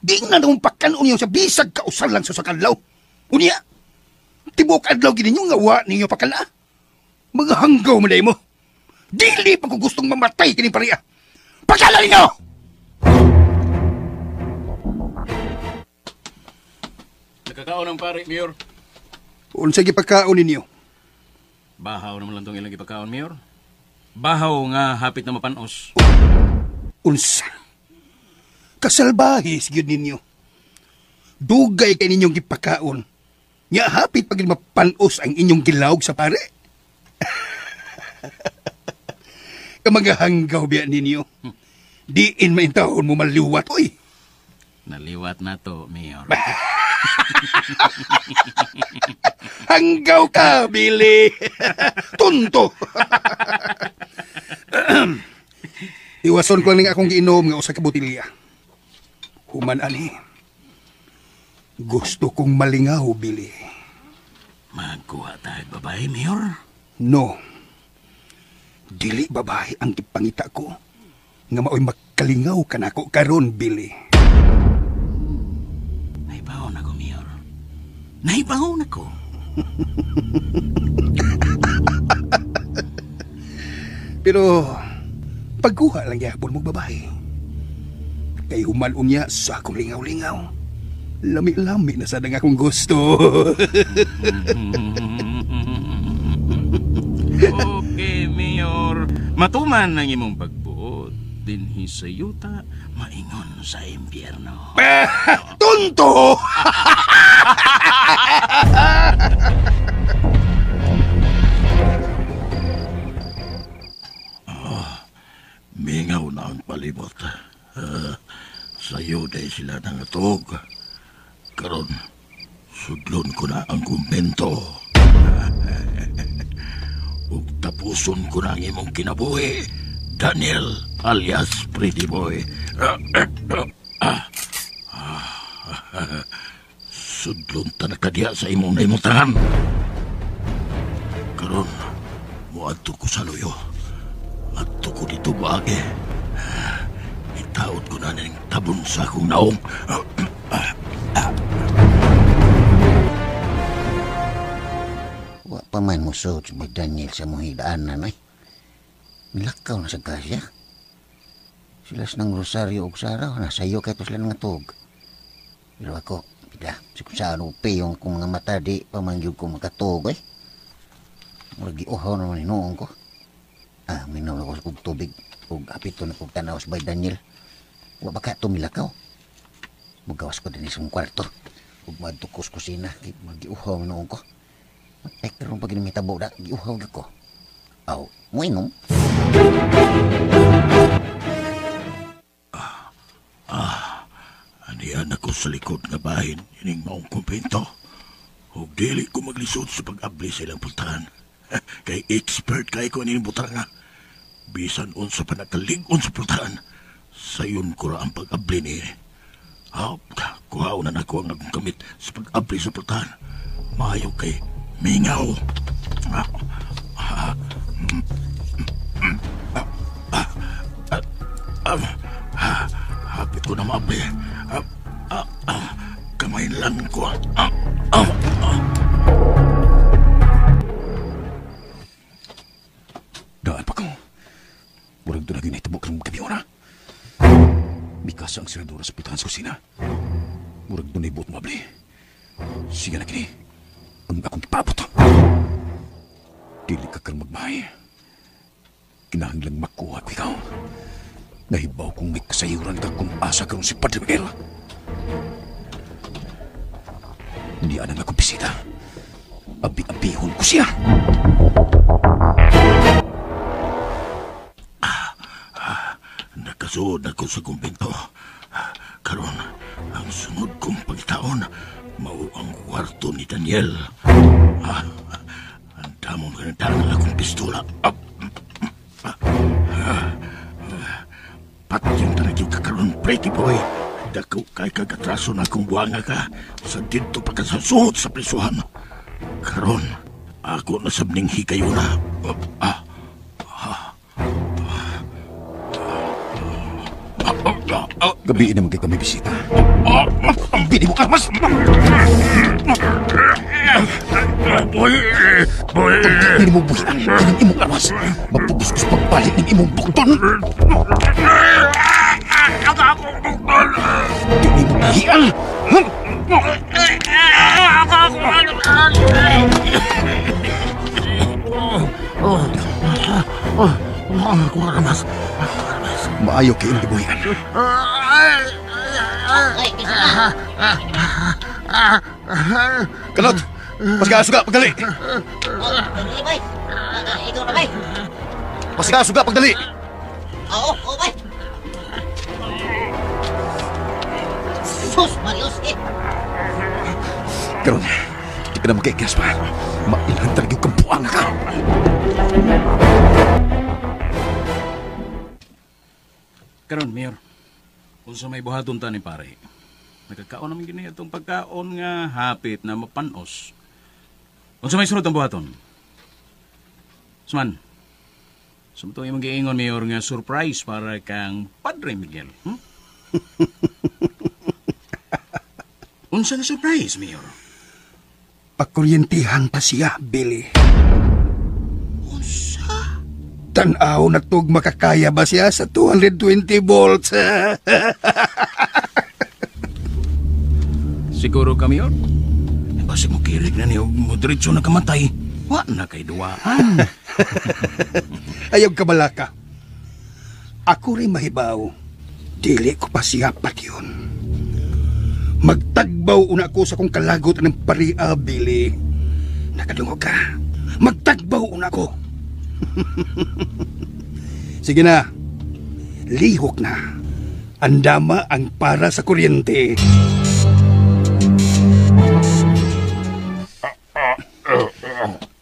Giingnan ta mong pagkanon ninyo sa bisag kausan lang sa usakadlaw. Hunya, tibok adlaw gid ninyo nga wa ninyo pagkala. Mga hanggaw man mo. Dili pa ko gustong mamatay kining pariya. Pagkala ninyo! Nakakaon ang pare, Mayor. Unsa gipakaon ninyo? Bahaw naman lang tong ilang gipakaon, Mayor. Bahaw nga hapit na mapanos. Unsa? Kasalbahis gyud ninyo. Dugay kay ninyong gipakaon. Nya hapit pag mapanos ang inyong gilawg sa pare. Kamagahanggaw biya ninyo. Diin maintahon mo maliwat, oy. Naliwat na to, Mayor. Hanggaw ka, Billy. Tunto. Iwason ko lang akong giinom nga usa ka botilya. Human ani. Gusto kong malingaw, Billy. Magkuha tayo babae, Mayor? No. Dili babae ang gipangita ko. Nga maoy magkalingaw kanako karon, Billy. Naibawon ako, Mayor. Naibawon ako. Pero pagkuha lang gyapon mo babae. Kay human unya sa akong lingaw-lingaw. Lami-lami na sad ang akong gusto. Okay, Mayor. Matuman ang imong pagbuot. Dinhi sa yuta, maingon sa impyerno. Tonto! Oh, mingaw na ang palibot. Sayo dahil sila nangatog. Karon, sudlon ko na ang kumbento. Ug tapuson ko na ang imong kinabuhi, Daniel alias Pretty Boy. Sudlon ta na kadiya sa imong naimutangan. Karon, moadto ko sa luyo. Adto ko dito baagi. Itaod ko na ning tabon sa akong naong. Wa pa man mo suot si Boy Daniel sa mong hidaanan ay. Milakaw na sa kasya. Sila ng Rosario ug Sara, nasayo kay to sila nga tug. Pero ako, pida, sikun sa ano piyong kong mga mata di pa man gyud ko makatug ay. Murag giuhaw naman hinuon ko. Ah, minom na ko og tubig ug apito na kog tanaw sa Boy Daniel. Wa ba ka tumilakaw? Mugawas ko dinhi sa kwarto. Ug moadto ko sa kusina, kay magiuhaw noon ko. Matay karon pag ginumitabo da, giuhaw gyud ko. Aw, moinom. Anian ako sa likod nga bahin ining maong kumbento. Ug dili ko maglisod sa pag-abli sa ilang pultahan. Kay expert kay ko ining butang nga. Bisan unsa pa nakalig-on sa pultahan. Sayon ko ra ang pag-abli ni. Kuhaon na nako ang akong kamit sa pag-abli sa pultahan. Maayo kay mingaw. Hapit ko na maabli. Kamay lang ko. Daan pa ko. Murag doon na ginahitabo karong gabi ora. Mikasa ang siradura sa putahan sa kusina. Murag doon ay buot mabli. Sige na kini. Ang akong ipabot. Dili ka karong magmahay. Kinahanglang makuha ko ikaw. Nahibaw kong may kasayuran ka kung asa karon si Padre Miguel. Hindi anang akong bisita. Abi-abihon ko siya. Nakasuod ako sa kumbento. Karon, ang sunod kong pagtaon, mao ang kwarto ni Daniel. Ang damong ganitang ang akong pistola. Patyon talaga yung kakaroon, pretty boy. Dako kay kagatraso na akong buwanga ka sa dito pagkasasuot sa prisuhan. Karon, ako nasabning higayuna. Gabi naman kay kami bisita. Bini mo armas! Boy! Boy! Bini mo buhian ng imong armas. Mapugos ko sa pagbalik ng imong bukton. Bini mo buhian! Ako armas. Maayo kay imong gibuhian. Kanot! Pasiga-suga, pagdali! Ikaw na, bay! Pasiga-suga, pagdali! Oo, oo, bay! Sus, Marius, eh! Karon, di ka na makikias pa. Mailhan talaga yung kampuan na ka! Karon, Mayor, unsa may buhaton ta ni pare? Nagkakaon naman gini atong pagkaon nga hapit na mapanos. Unsa may sunod ang buhaton? Suman, sumto imong giingon, Mayor, nga surprise para kang Padre Miguel. Unsa nga surprise, Mayor? Pakuryentihan pa siya, Billy. Unsa? Tanaw na tug makakaya ba siya sa 220 volts? Siguro ka, Mayor? Basi mo kirig na niyo, mo diretso na kamatay. Wa na kay duwaan. Ayaw kabalaka. Ako rin mahibaw. Dili ko pa siya patyon. Magtagbaw una ko sa kong kalagot ng paria, Billy. Nakadungog ka. Magtagbaw una ko. Sige na. Lihok na. Andama ang para sa kuryente.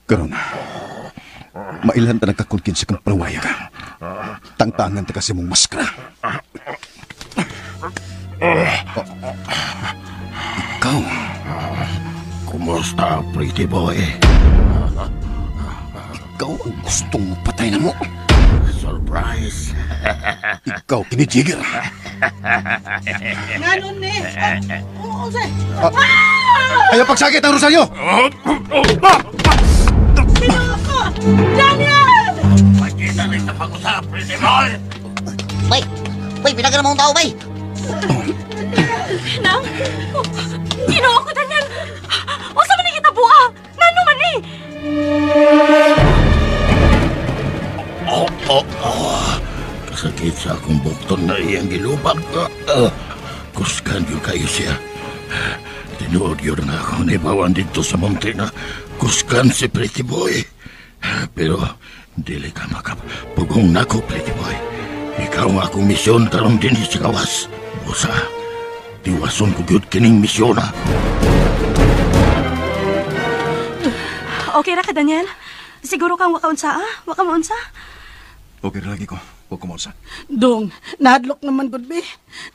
Karon, mailhan ta nagkakulkin sa kang palawaya ka. Tangtangan ta kasi mong maskara. Oh. Ikaw. Kumusta, pretty boy? Ikaw ang gustong patay na mo. Surprise. Ikaw, kini Jigger. Nganon ni? Oo, say. Ayaw pagsakit ang Rosario! Ginoo ko! Daniel! Magkita rin sa pag-usap, pretty boy! Bay! Bay, pinagan mo ang tao, bay! Nang! Ginoo ko, Daniel! Unsa man ni kita buha? Ngano man ni? Oh. Kasakit sa akong bukton na iyang gilubag. Kusgan yun kayo siya. Tinuod yun nga ako naibawan dito sa munti na kusgan si Pretty Boy. Pero dili ka makapugong nako, Pretty Boy. Ikaw nga akong misyon karon din sa gawas. Busa, tiwason ko gyud kining misyon ha. Okay ra ka, Daniel? Siguro kang wakaunsa, ah? Waka maunsa? Okay ra lagi ko. Huwag kumaunsa. Dong, nahadlok naman gud be.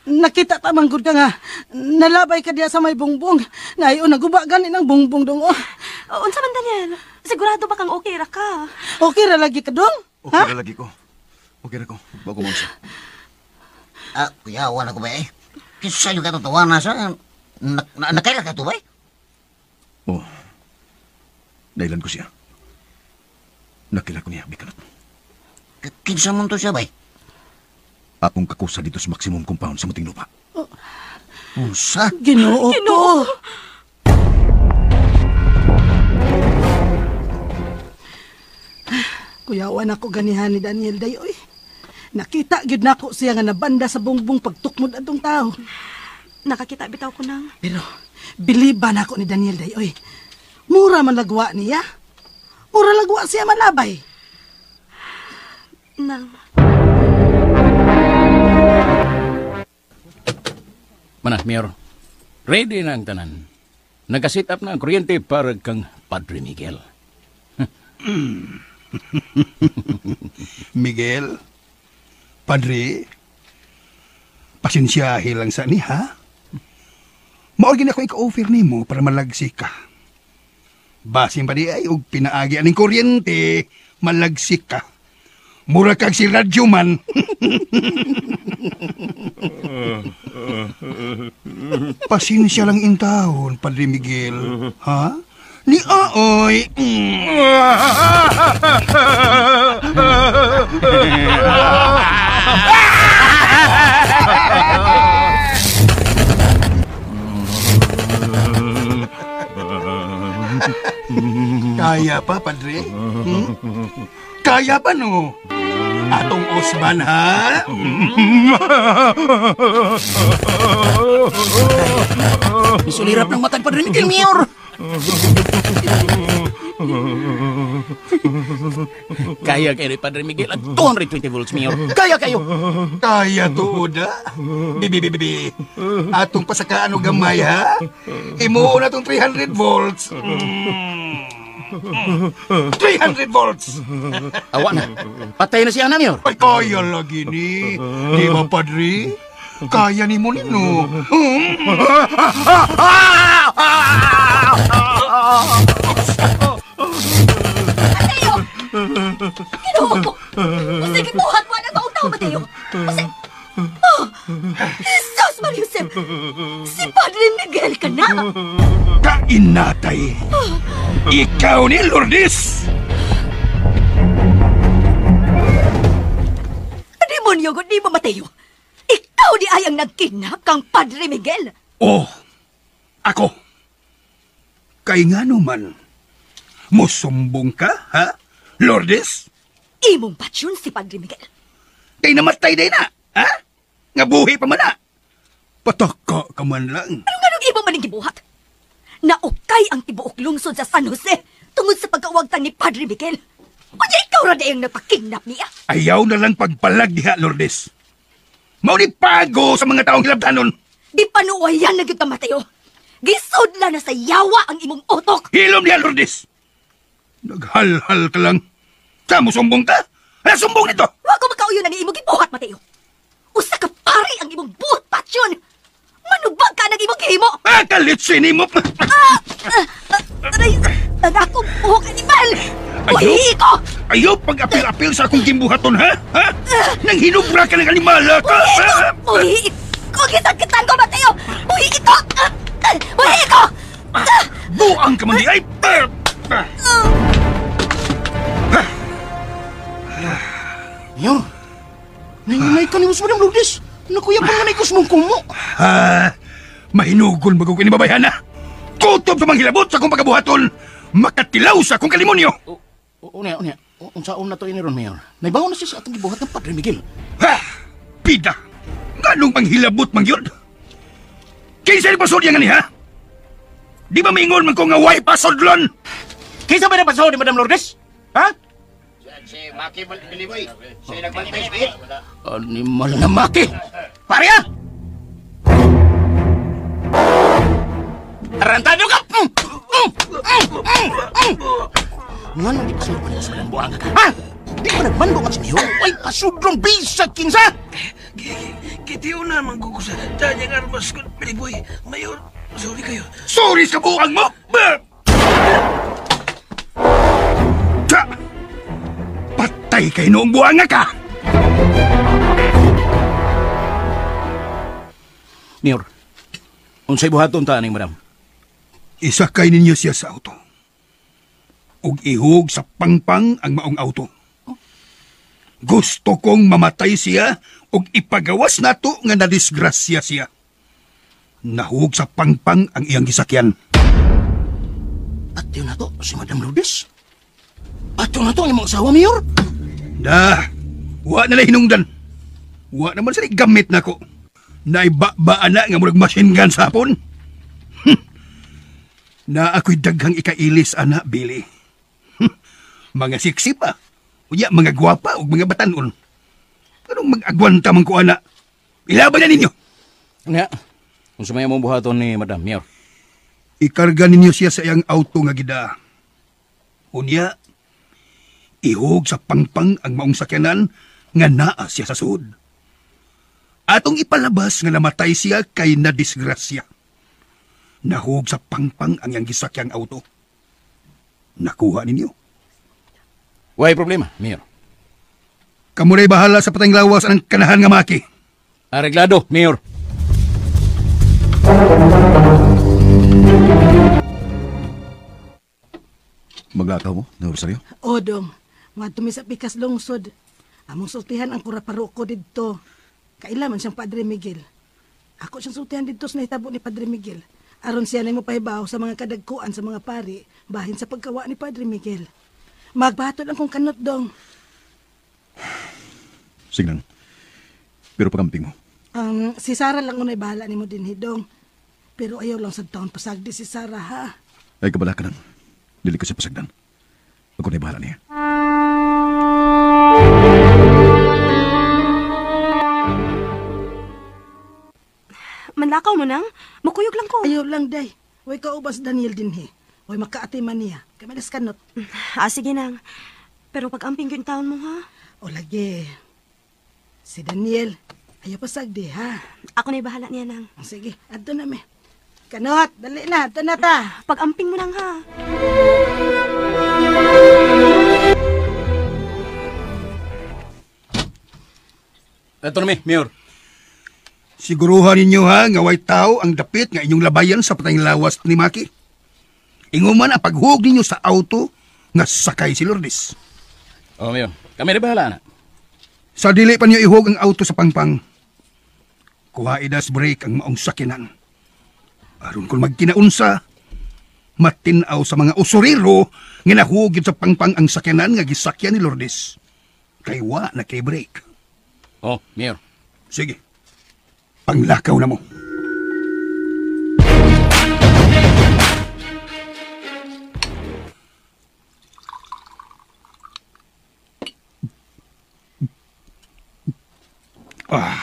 Nakita ta man gud ka nga. Nalabay ka diya sa may bungbong. Nayo naguba gani ng bungbong dong. Oh. Unsa man, Daniel? Sigurado ba kang okay ra ka? Okay ra lagi ka dong? Okay ra lagi ko. Okay ra ko. Huwag kumaunsa. Ah, kuyawan ako ba eh. Kinsa yung katotohanan na sa... Nakaila ka to ba eh? Oh. Nailan ko siya. Nakila ko niya, Bikanot. Kinsa man to siya, bay? Akong kakusa dito sa maximum compound sa Muntinlupa. Oh. Unsa? Ginoo ko! Kuyawan ako ganihan ni Daniel dayoy. Nakita gyud nako siya nga nabanda sa bungbong pagtukmod atong tao. Nakakita bitaw ko nang. Pero biliban ako ni Daniel dayoy. Mura man lagwa niya. Mura lagwa siya malabay. Nang. Mana, Mayor. Ready na ang tanan. Nag-set up na ang kuryente para kang Padre Miguel. Miguel, Padre, pasensyahe lang sa ni, ha? Maorgin ako ika-offer nimo para malagsi ka. Basin pa di ay, og pinaagi aning kuryente, malagsi ka. Mura kag si radyo man. Pasensya lang intawon, Padre Miguel. Ha? Ni Aoy. Kaya pa, Padre? Hmm? Kaya pa, no? Atong Osman, ha? Isulirap ng matag, Padre Miguel, Mayor! Kaya kayo ni Padre Miguel at 220 volts, Mayor. Kaya kayo! Kaya tuod, ha? Bibi. Atong pasakaan o gamay, ha? Imuon atong 300 volts. 300 volts! Awa na. Patay na siya na, Mayor. Ay, kaya lagi ni. Di ba, Padre? Kaya ni mo nino. Mateo! Ginoo ko! Sige, buhat mo ang maong tao, Mateo! Kasi... Oh! Jesus, Maria Josep! Si Padre Miguel ka na! Kainatay! Ikaw ni Lourdes! Demonyo, di mo, Mateo! Ikaw di ay ang nagkidnap kang Padre Miguel! Oh! Ako! Kay nga naman, musumbong ka, ha? Lourdes? Imong patsyon si Padre Miguel. Kay namatay din na, ha? Nga buhi pa man na. Pataka ka man lang. Anong anong ibang maning gibuhat? Naukay ang tibuok lungsod sa San Jose tungod sa pagkawagtang ni Padre Miguel. O di ikaw ra di ang nagpakidnap niya. Ayaw na lang pagpalag diha, Lourdes. Mao ni pago sa mga taong hilabtanon. Di panuwayan na gyud ka, Mateo. Gisudla na sa yawa ang imong utok. Hilom niya, Lourdes. Naghalhal ka lang. Sa mo sumbong ka? Ala sumbong nito! Wa ko makauyon ang imong gibuhat, Mateo. Usa ka pari ang imong buot patsyon. Manubag ka ng imong gihimo. Ah, kalitsin nimo. Aray, ang akong buhok animal. Buhi ko! Ayaw pag-apil-apil sa akong gimbuhaton, ha? Ha? Nang hinubra ka ng animala ka! Buhi ko! Gisakitan ko, Mateo! Buhi ko! Buhi ko! Buang ka man di ay! Mayor, nanginay ka ni Mas Madam Lourdes. Nakuya pa nga na mong kumo. Ha? Mahinugol magugin ni babayhana. Kutob sa manghilabot sa akong pagabuhaton. Makatilaw sa akong kalimonyo. Unya, unya. Unsaon na to ini ron, Mayor? Naibaw na siya sa atong gibuhat ng Padre Miguel. Ha! Pida! Nganong manghilabot man yun? Kinsa ni pasod nga ni, ha? Di ba maingon man ko nga way pasodlon? Kinsa ba na pasod ni Madam Lourdes? Ha? Si Maki Biliboy. Siya nagbantay sa Animal na Maki! Pareha! Tarantado ka! Nga nung di pasod pa sa madang buang ka? Ha? Di ba nagmando ka sa mayor? Ay, pasudlong bisag kinsa! Kitiyo na man ko sa tanyang armas ko, Biliboy. Mayor, sorry kayo. Sorry sa buang mo! Patay kay noong buanga ka! Mayor, unsay buhaton ta aning madam? Isakay ninyo siya sa auto. Ug ihug sa pangpang ang maong auto. Gusto kong mamatay siya ug ipagawas nato nga nadisgrasya siya. Nahug sa pangpang ang iyang gisakyan. At yun na to, si Madam Lourdes. At yun na to ang imong asawa, Mayor. Dah, wa na lang hinungdan. Wa naman sa gamit nako. Naibaba na nga murag machine gun sa hapon. Na ako'y daghang ikailis, ana, Billy. Mga siksi pa. Unya, mga gwapa o mga batanon. Anong mag-agwanta man ko, ana? Ilaban na ninyo! Nga, kung sumaya mong buhaton ni Madam Mayor. Ikarga ninyo siya sa iyang auto nga gida. Unya, ihog sa pangpang ang maong sakyanan nga naa siya sa sud. Atong ipalabas nga namatay siya kay nadisgrasya. Nahug sa pangpang ang iyang gisakyang auto. Nakuha ninyo. Way problema, Mayor. Kamuray bahala sa patayng lawas ang kanahan nga maki. Areglado, Mayor. Maglakaw mo, na Rosario? O, dong. Mga sa pikas lungsod. Among sultihan ang kura-paroko didto. Kailaman siyang Padre Miguel. Ako siyang sultihan didto sa nahitabo ni Padre Miguel. Aron siya na mo pahibaw sa mga kadagkuan sa mga pari, bahin sa pagkawa ni Padre Miguel. Magbahatod ang kong kanot, dong. Sige lang. Pero pagamping mo. Si Sarah lang unay bahala ni mo din, dong. Pero ayaw lang sa taon pasagdi si Sarah, ha? Ay, kabala ka lang. Dili ko siya pasagdan. Ako na'y bahala niya. Manlakaw mo nang? Makuyog lang ko. Ayaw lang, day. Huwag ka ubas Daniel din, he. Huwag makaatiman niya. Kamalas kanot. Ah, sige nang. Pero pag-amping yung taon mo, ha? O lagi. Si Daniel, ayaw pasagdi, ha? Ako na'y bahala niya nang. Sige, adto na, me. Kanot, dali na, adto na ta. Pag-amping mo nang, ha? Adto na, me, Mayor. Siguruhan ninyo ha, nga way tao ang dapit nga inyong labayan sa patayng lawas ni Maki. Inguman ang paghug ninyo sa auto nga sakay si Lourdes. Oh, Mayor. Kami na bahala na. Sa dili pa niyo ihug ang auto sa pangpang. Kuha idas brake ang maong sakinan. Aron kung magkinaunsa, matinaw sa mga usurero nga nahug sa pangpang ang sakyanan nga gisakyan ni Lourdes. Kay wa na kay brake. Oh, Mayor. Sige. Panglakaw na mo. Ah.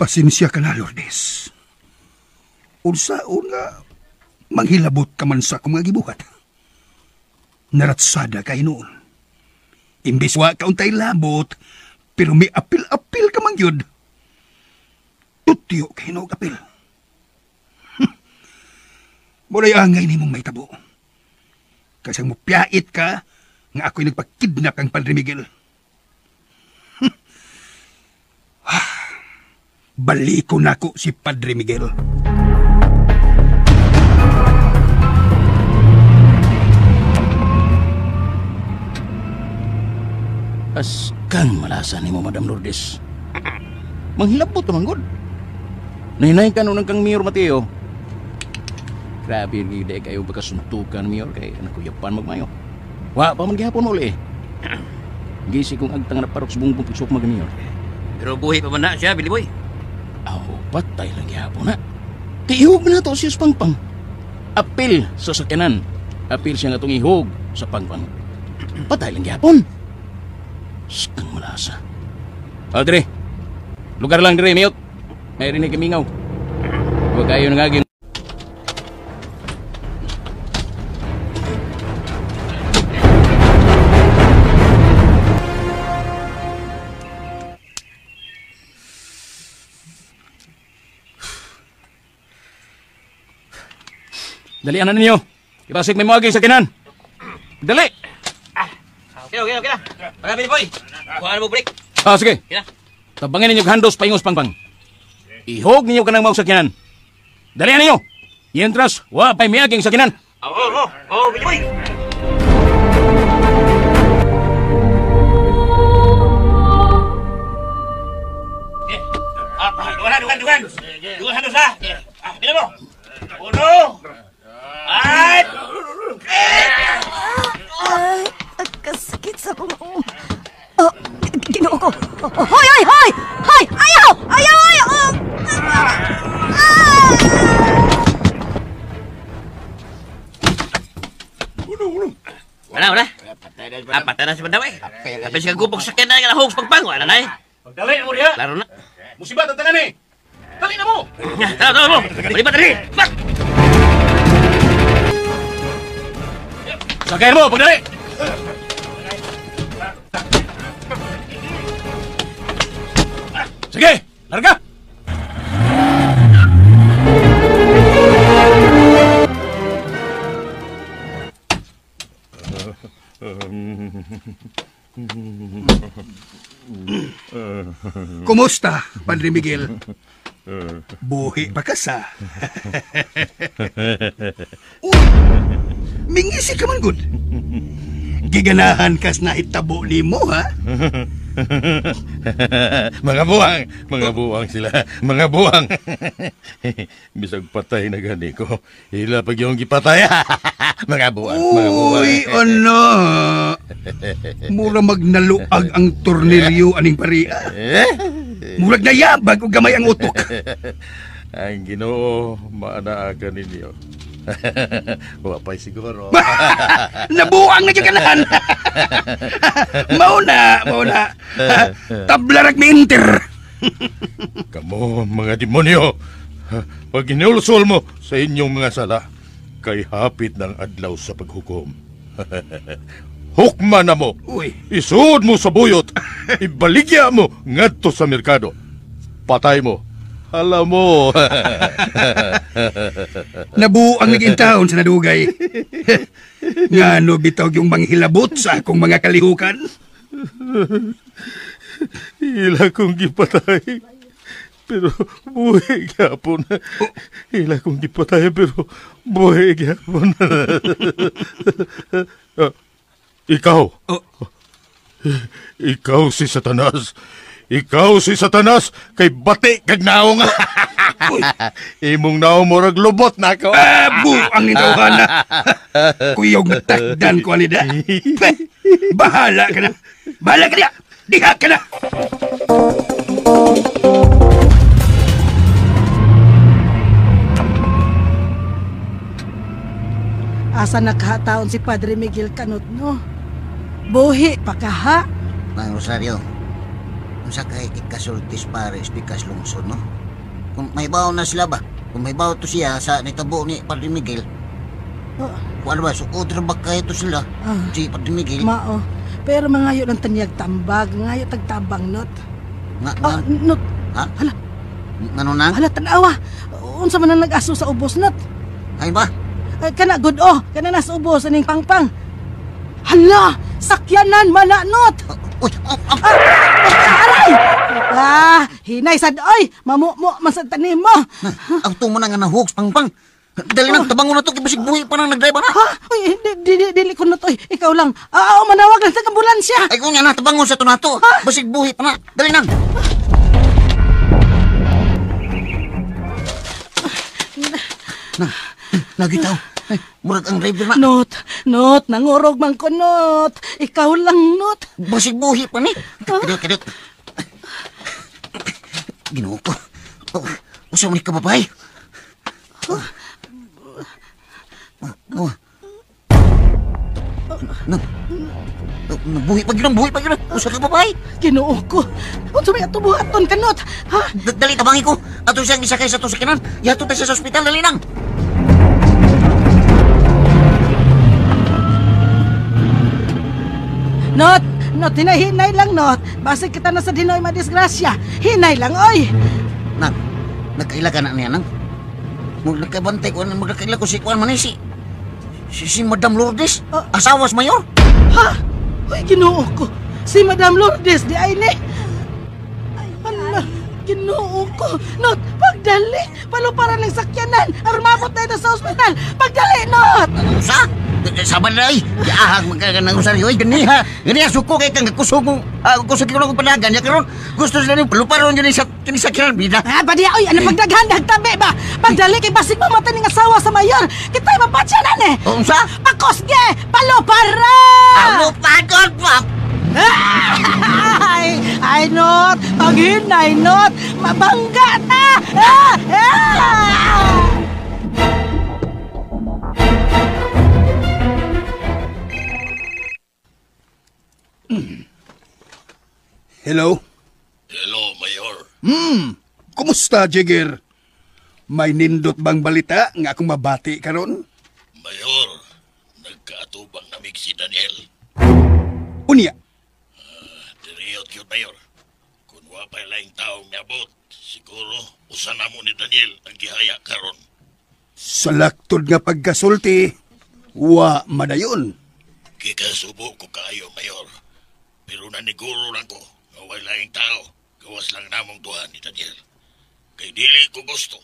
Pasensya ka na, Lourdes. Unsaon nga manghilabot ka man sa akong mga gibuhat. Naratsada ka hinuon. Imbis wa ka untay labot, pero may apil-apil ka man yun. Tutyo ka hinuog apil. Mula'y angay ni mong may tabo. Kasang mupiyait ka, nga ako'y nagpakidnap kang Padre Miguel. Baliko nako si Padre Miguel. Askang malasa nimo, Madam Lourdes. Manghilabot man gud. Nahinay ka nung kang Mayor Mateo. Grabe gid kayo bakasuntukan Mayor kay nakuyapan magmayo. Wa pa man gihapon mo uli. Gisi kong agtang na parok sa bungbong pagsukma Mayor. Pero buhi pa man na siya, Billy Boy. Aw, patay lang gihapon na. Kay ihog na to siya sa pangpang. Apil sa sakyanan. Apil siya nga itong ihog sa pangpang. Patay lang gihapon. Skang malasa. O, dire. Lugar lang dire, mute. May rinig kamingaw. Huwag kayo nangaging. Dalian na ninyo. Ibasik may muagi sa kinan. Dali! Okay, okay, okay na. Mga Billy Boy, kuha na mo break. Ah, sige. Okay na. Tabangin ninyo handos paingos pangpang. Ihog ninyo kanang mau sakinan. Dalian ninyo. Mientras, wa pa'y miaging sakinan. Oo, oo, oo, Billy Boy. Dugan, dugan, dugan. Dugan handos ha. Bila mo. Uno. At... Ay, kasakit sa akong... Oh, Ginoo ko. Hoy, hoy, hoy! Hoy! Ayaw! Ayaw, ayaw! Wala, wala. Patay na si Bandaw eh. Tapos siya gubok sa kena nga nahog sa pagpang. Wala na eh. Pagdali mo diha. Laro na. Musibat ang tanan eh. Dali na mo! Tara, tara mo! Balibat dali! Bak! Sakay mo, pagdali! Sige, larga! Kumusta, Padre Miguel? Buhi pa ka sa. Uy, mingisi ka man gud. Giganahan kas na itabo ni mo, ha? Mga buwang sila, mga buwang. Bisag patay na gani ko, ila pag yung gipatay. Mga buwang, mga buwang. Uy, ano? Mura magnaluag ang tornilyo aning paria. Murag nayabag o gamay ang utok. Ang Ginoo, maanaa ka ninyo. Wapay siguro. Nabuang na kanahan. Mauna, mauna. Tablarag mi inter. Kamo, mga demonyo, pag inulsol mo sa inyong mga sala, kay hapit ng adlaw sa paghukom. Hukma na mo. Uy. Isuod mo sa buyot. Ibaligya mo ngadto sa merkado. Patay mo. Alam mo. Nabuang naging taon sa nadugay. Ngano bitaw yung manghilabot sa akong mga kalihukan? Ila kong gipatay. Pero buhi gyapon. Ila kong gipatay pero buhi gyapon. Ikaw. Oh. Ikaw si Satanas. Ikaw si Satanas kay bati kag naong. Imong naong murag lubot na ako. Buang ni tawhana. Kuyog takdan ko anida. Bahala ka na. Bahala ka na. Diha ka na. Asa nakahataon si Padre Miguel Canut, no? Buhi pa kaha. Mang Rosario, Unsa kay kikasultis pare pikas lungsod, no? Kung may bawo na sila ba? Kung may bawo to siya sa nitabo ni Padre Miguel. Oh. Kung ano ba, suod ra ba kayo to sila? Ah. Si Padre Miguel. Mao. Pero mangayo ng tanyag tambag, ngayo tagtabang, Not. Nga, Ah, Not. Ha? Hala. Ngano na? Hala, tanawa. Unsa man ang nag-aso sa ubos, Not? Ay ba? Kana, good oh. Kana nasa ubos, aning pangpang. Hala! Sakyanan, mananot! Uy! Aray! Ah, hinay sad oy! Mamumo man sa tanim mo! Ang tumo na nga nahugs, pangpang! Dali nang, tabango na to, kibasig buhi pa nang nag-drive na! Ha? Uy, dili ko na to, oy. Ikaw lang. Ah, manawag lang sa ambulansya! Ay, kung nga na, tabango sa to na to! Basig buhi pa na! Dali nang! Nagitaw. Ay, murag ang driver na. Not, Not, nangurog man ko, Not. Ikaw lang, Not. Basig buhi pa ni. Kadot, kadot. Ginoo ko. Oh, usa man ni ka babae. Oh. Oh. Buhi pa gyud, buhi pa gyud. Usa ka babae. Ginoo ko. Unsa may ato buhaton ka, Not? Ha? Dali tabangi ko. Ato siyang isakay sa atong sakyanan. Yato ta siya sa ospital, dali nang. Not, Not, hinay-hinay lang, Not. Basig kita na sa Dinoy madisgrasya. Hinay lang, oy. Nang, nagkaila ka na niya, nang. Magkabantay ko, magkakaila ko si Kuan man si Madam Lourdes, asawas mayor. Ha? Uy, Ginoo ko. Si Madam Lourdes, di ay ni. Ala, Ginoo ko. Not, pagdali. Paluparan ng sakyanan. Armabot na ito sa ospital. Pagdali, Not! Sa? Sa balay, yaahag magkaganang usaryo. Ay, ganiha. Ganiha, suko kay kang kusog mo. Kusog ko lang panagan. Ya karon gusto sila niyong paluparon yun sa kinisakyanan, bida. Ah, badiya, oy, ano pagdaghan, dagtabi ba? Pagdali kay basig mamatay ng asawa sa mayor. Kita'y mapatsanan eh. Unsa? Pakosge! Palupara! Paluparon pa! Ay, ay, Not! Paghinay, Not! Mabangga na! Ah! Ah! Hello? Hello, Mayor. Kumusta, Jigger? May nindot bang balita nga akong mabati karon? Mayor, nagkaatubang namig si Daniel. Unya? Diriyot yun, Mayor. Kung wapay laing taong niabot, siguro usa na mo ni Daniel ang gihaya karon. Sa laktod nga pagkasulti, wa madayon. Kikasubo ko kayo, Mayor. Pero naniguro lang ko nga way laing tao, gawas lang namong duha ni Daniel. Kay dili ko gusto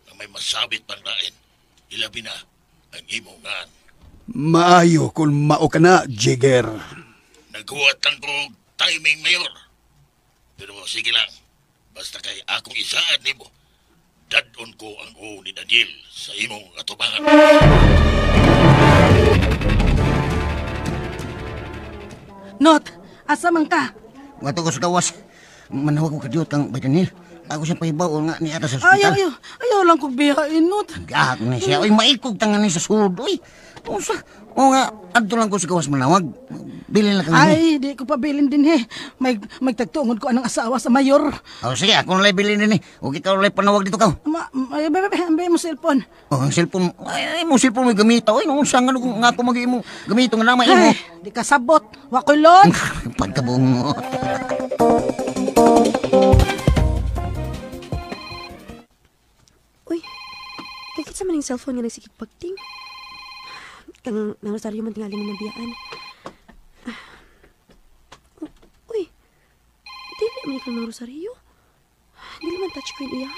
na may masabit pang lain. Ilabi na ang imong ngan. Maayo kung mao ka na, Jigger. Naghuwat lang ko timing, Mayor. Pero sige lang, basta kay akong isaad nimo, dadon ko ang oo ni Daniel sa imong atubangan. Not, asa man ka? Wato ko sa gawas. Manawag ko kadiyot kang Bay Daniel. Ako siya pahibaw nga ni ata sa ospital. Ayaw, ayaw. Ayaw lang kong biyain, Not. Gahak na siya. Uy, maikog tangan ni sa sulod, uy. Unsa? O nga, adto lang ko sa gawas manawag. Bilin lang kang Ay, di ko pabilin din eh. May magtagtuongod ko anang asawa sa mayor. O sige, ako na lang bilin din eh. O ikaw na lang panawag dito ka. Ay, be, be, mo cellphone. O, ang cellphone. Ay, mo cellphone may gamita. Uy, nung saan nga ako mag-imo. Gamito nga naman imo. Ay, di ka sabot. Wakoy load. Pagkabungo. Uy, kagkit sa maning cellphone nga nagsigig pagting. Kang nang Rosario man tingali mo nabiyaan. Uy, dili man ikaw nang Rosario. Dili man touchscreen iya.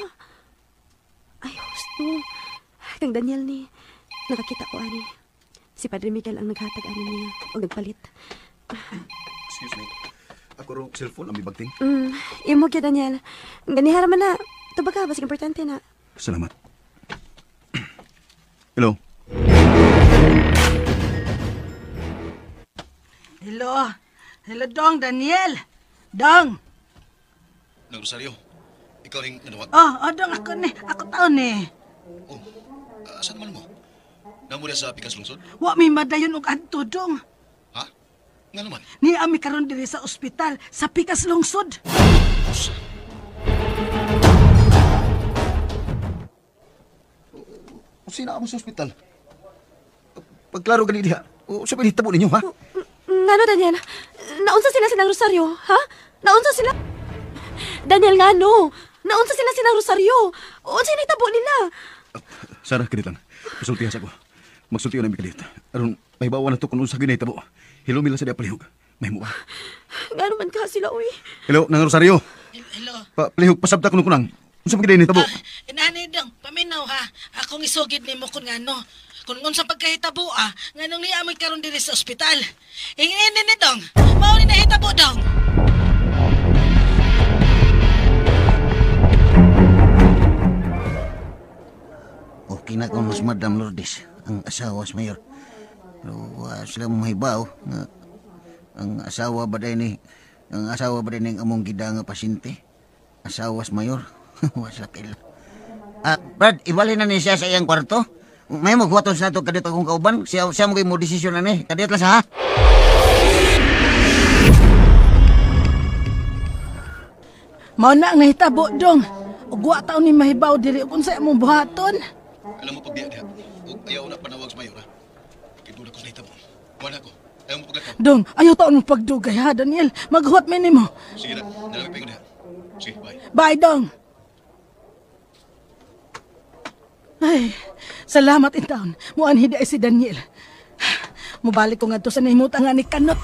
Ay, husto. Kang Daniel ni, nakakita ko ani. Si Padre Miguel ang naghatag ani niya o nagpalit. Excuse me. Ako rong cellphone ang mibagting. Imo gyud Daniel. Ganihara man na. Tubag ka, basig importante na. Salamat. Hello. Hello. Hello, Dong, Daniel. Dong. Nang Rosario, ikaw rin nanawag? Oh, Dong, ako ni. Ako taon ni. Oh, saan man mo? Namura sa Pikas Lungsod? Wa mi madayon og adto, Dong. Ha? Nga naman? Ni ami karon diri sa ospital sa Pikas Lungsod. usa. Sina mo sa ospital? Pagklaro gani diha. Unsa pa nahitabo ninyo, ha? Ngano, Daniel? Naunsa sila silang Rosario, ha? Naunsa sila? Daniel, ngano? Naunsa sila silang Rosario? Unsa nahitabo nila? Sarah, ganit lang. Pasultihan sa ko. Magsultihan na mi kalit. Aron mahibawan na to kung unsa gyud nahitabo. Hilumi lang sa diha palihog. Mahimo ba? Ngano man ka sila, uy? Hello, Nang Rosario. Hello. Palihog pasabta kuno kunang. Unsa man gyud nahitabo? Inani dong, paminaw ha. Akong isugid nimo kun ngano. Kung unsang pagkahitabo ah, nganong niya amoy karon diri sa ospital. Inginin ni dong, mao ni nahitabo dong. Okay na kung mas Madam Lourdes, ang asawa sa mayor. Pero sila mahibaw nga ang asawa ba din ni ang asawa ba din ng among gida nga pasyente? Asawa sa mayor. Wa sila kaila. Brad, ibalhin na ni siya sa iyang kwarto. May maghuwaton sa ato kadito akong kauban. Siya mo kayo mo desisyon na ni. Kadiyot lang sa ha. Mao na ang nahitabo dong. Ug wa taon ni mahibaw diri ug unsa imong buhaton. Alam mo pagdiya diha. Ug ayaw na panawag sa mayor ha. Kay dula ko sa nahitabo. Wala ko. Ayaw mo paglakaw. Dong, ayaw taon mo pagdugay ha, Daniel. Maghuwat mi nimo. Sige na, nalami pa diha. Sige, bye. Bye, dong. Ay, salamat in town. Muanhi di ay si Daniel. Mubalik ko ngadto sa nahimutan nga ni Kanot.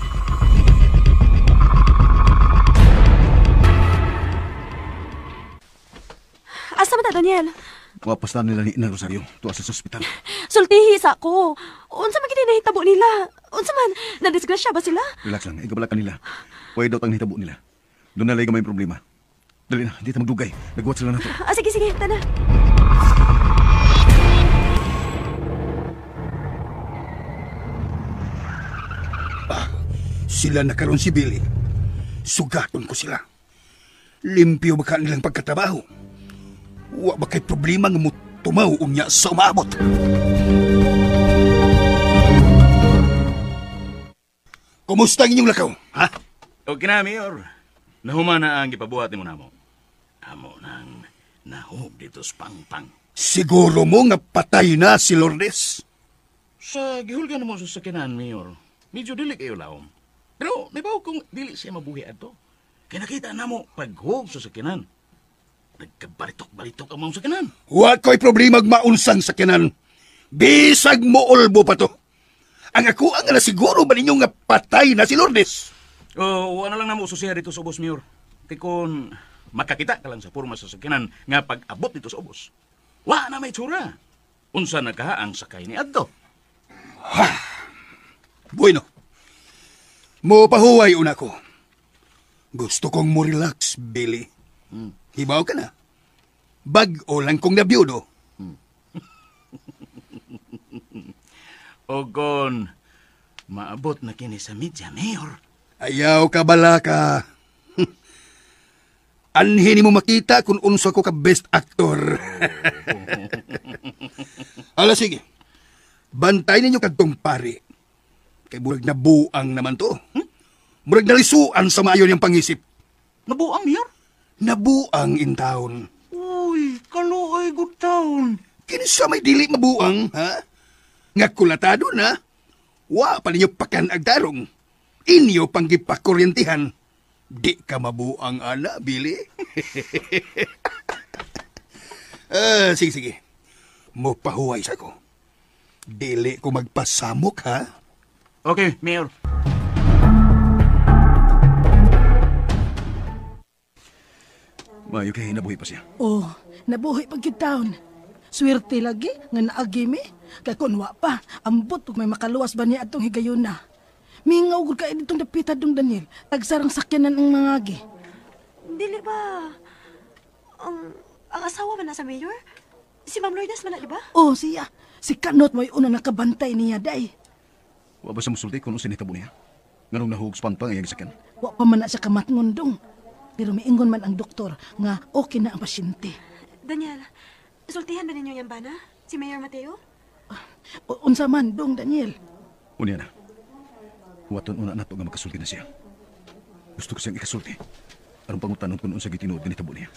Asa man ta, Daniel? Wapas na nila ni Inang Rosario. Tuwa sa ospital. Sultihi sa ako. Unsa man gini nahitabo nila? Unsa man? Nadisgrasya ba sila? Relax lang. Ikabala kanila. Huwag daw tang nahitabo nila. Doon na lang may problema. Dali na, di ta magdugay. Nagwat sila na to. Ah, sige, sige. Tana. Sila na karon si Billy. Sugaton ko sila. Limpyo ba ka nilang pagkatrabaho? Wa ba kay problema nga mutumaw unya sa umaabot? Kumusta ang inyong lakaw, ha? Okay na, Mayor. Nahuma na ang gipabuhat nimo namo. Amo nang nahug dito sa pangpang. Siguro mo nga patay na si Lourdes? Sa gihulgan mo sa sakinan, Mayor, medyo dili kayo laom. Pero nabaw kung dili siya mabuhi adto. Kaya nakita na mo paghug sa sakinan. Nagkabalitok-balitok ang mga sakinan. Wa ko'y problema maunsang sakinan. Bisag mo ulbo pa to. Ang ako ang nasiguro ba ninyo nga patay na si Lourdes? Oh, wala lang na mo susiya dito sa ubos, Mayor. Kaya kung makakita ka lang sa forma sa sakinan nga pag-abot dito sa ubos, wa na may tsura. Unsa na ka ang sakay ni adto. Ha! Bueno. Mo pahuway una ko. Gusto kong mo relax, Billy. Hibaw ka na. Bag-o lang kong nabiyudo. O kon, maabot na kini sa media, Mayor. Ayaw ka bala ka. Anhin mo makita kung unsa ko ka best actor. Ala, sige. Bantay ninyo kadtong pare. Kay murag nabuang naman to. Murag nalisuan sa maayo niyang pangisip. Nabuang, Mayor? Nabuang in town. Uy, kaluoy good town. Kinsa may dili mabuang, ha? Nga kulatado na, wa pa ninyo pakan agtarong. Inyo pang gipakuryentihan. Di ka mabuang, ana, Billy. Sige, sige. Mopahuway sa ko. Dili ko magpasamok, ha? Okay, Mayor. Mayo kay nabuhi pa siya. Oh, nabuhi pa gyud taon. Swerte lagi nga naagi mi. Kay kun wa pa, ambot ug may makaluwas ba niya atong higayuna. Mingaw gud kay ditong dapita dong Daniel. Tagsarang sakyanan ang mga agi. Dili ba? Ang asawa man na sa mayor? Si Ma'am Lourdes man na, di ba? Oh, siya. Si Kanot mo'y una nakabantay niya, day. Wa ba sa musulti kung ano sinitabo niya? Nganong nahuog sa pangpang iyang sakyan? Wa pa man na siya kamatngondong. Pero miingon man ang doktor nga okay na ang pasyente. Daniel, sultihan ba ninyo yan ba na? Si Mayor Mateo? Unsa man, dong Daniel? Unya na. Huwaton una na to nga makasulti na siya. Gusto ko siyang ikasulti. Aron pangutanon kung unsa gitinuod nga nitabo niya.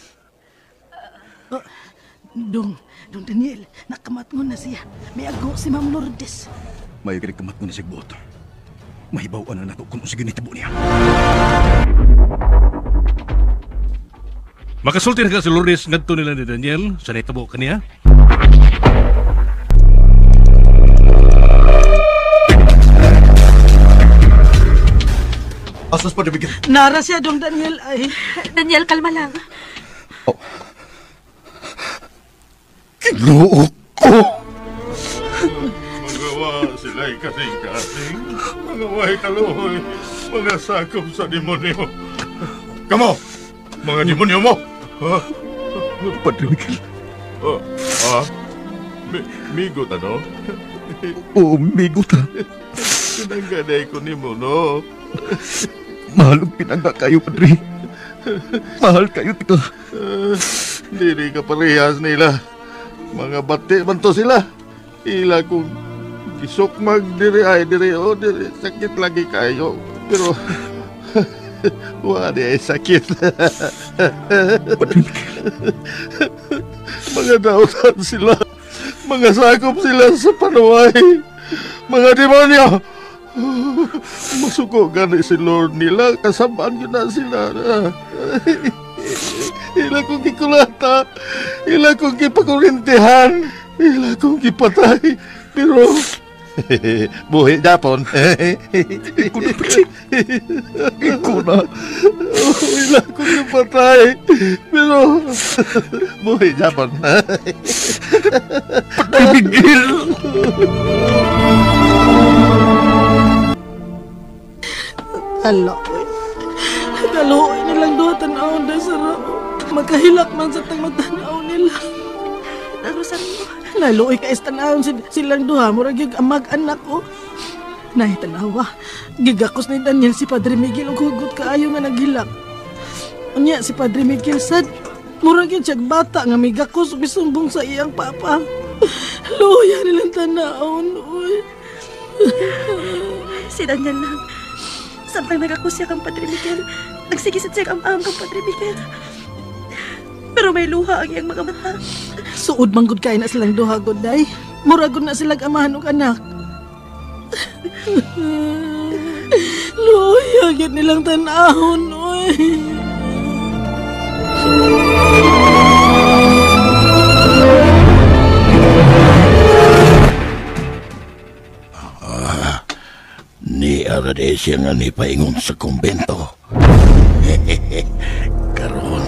Oh, Dong Daniel, nakamatngon na siya. May ago si Ma'am Lourdes. May kini kamatngon na siya buot. Mahibaw-an na nato kung unsa ginitabo niya. Makasulti na ka si Lourdes ngadto nila ni Daniel sa nitabo kaniya. Asas pa Miguel. Nara siya, Dong Daniel. Ay. Daniel, kalma lang. Oh. Ginoo ko! Magawa sila'y kasing-kasing. Mga way kaluhoy. Mga sakop sa demonyo. Kamo! Mga demonyo mo! Ha? Padre Miguel. Migot ano? Oo, migot ha. Pinangganay ko ni mo, no? Mahal ang pinangga kayo, Padre. Mahal kayo, tika. Dili ka parehas nila. Mga bati man to sila. Ila kong gisukmag diri ay diri o diri. Sakit lagi kayo. Pero wala di ay sakit. Padre Miguel. Mga dautan sila. Mga sakop sila sa panuway. Mga demonyo. Masuko gani si Lord nila. Kasamaan yun na sila. Ila kong gikulata. Ila kong gipakurintihan. Ila kong gipatay. Pero buhi Japon. Ikaw na, Padre. Ikaw na. Ila kong gipatay. Pero buhi Japon. Padre Miguel. Aloy. Kaluoy nilang duha tan-awon dahil sa rao. Magkahilak man sa tang matanaw nila. Rosario. Naluoy ka is tan-awon silang duha. Murag yung amag-anak ko. Nay, tanawa. Gigakos ni Daniel si Padre Miguel og hugot kaayo nga naghilak. Unya si Padre Miguel sad. Murag yun siyang bata nga migakos ug misumbong sa iyang papa. Luya nilang tan-awon. Uy. Si Daniel lang. Samtang nagakos siya kang Padre Miguel, nagsigisad siya kang am kang Padre Miguel. Pero may luha ang iyang mga mata. Suod manggod kay na silang duha gud day. Murag gud na silang amahan ug anak. Luya gyud nilang tan-ahon oy. Ni arade siya nga ni paingon sa kumbento. Karon,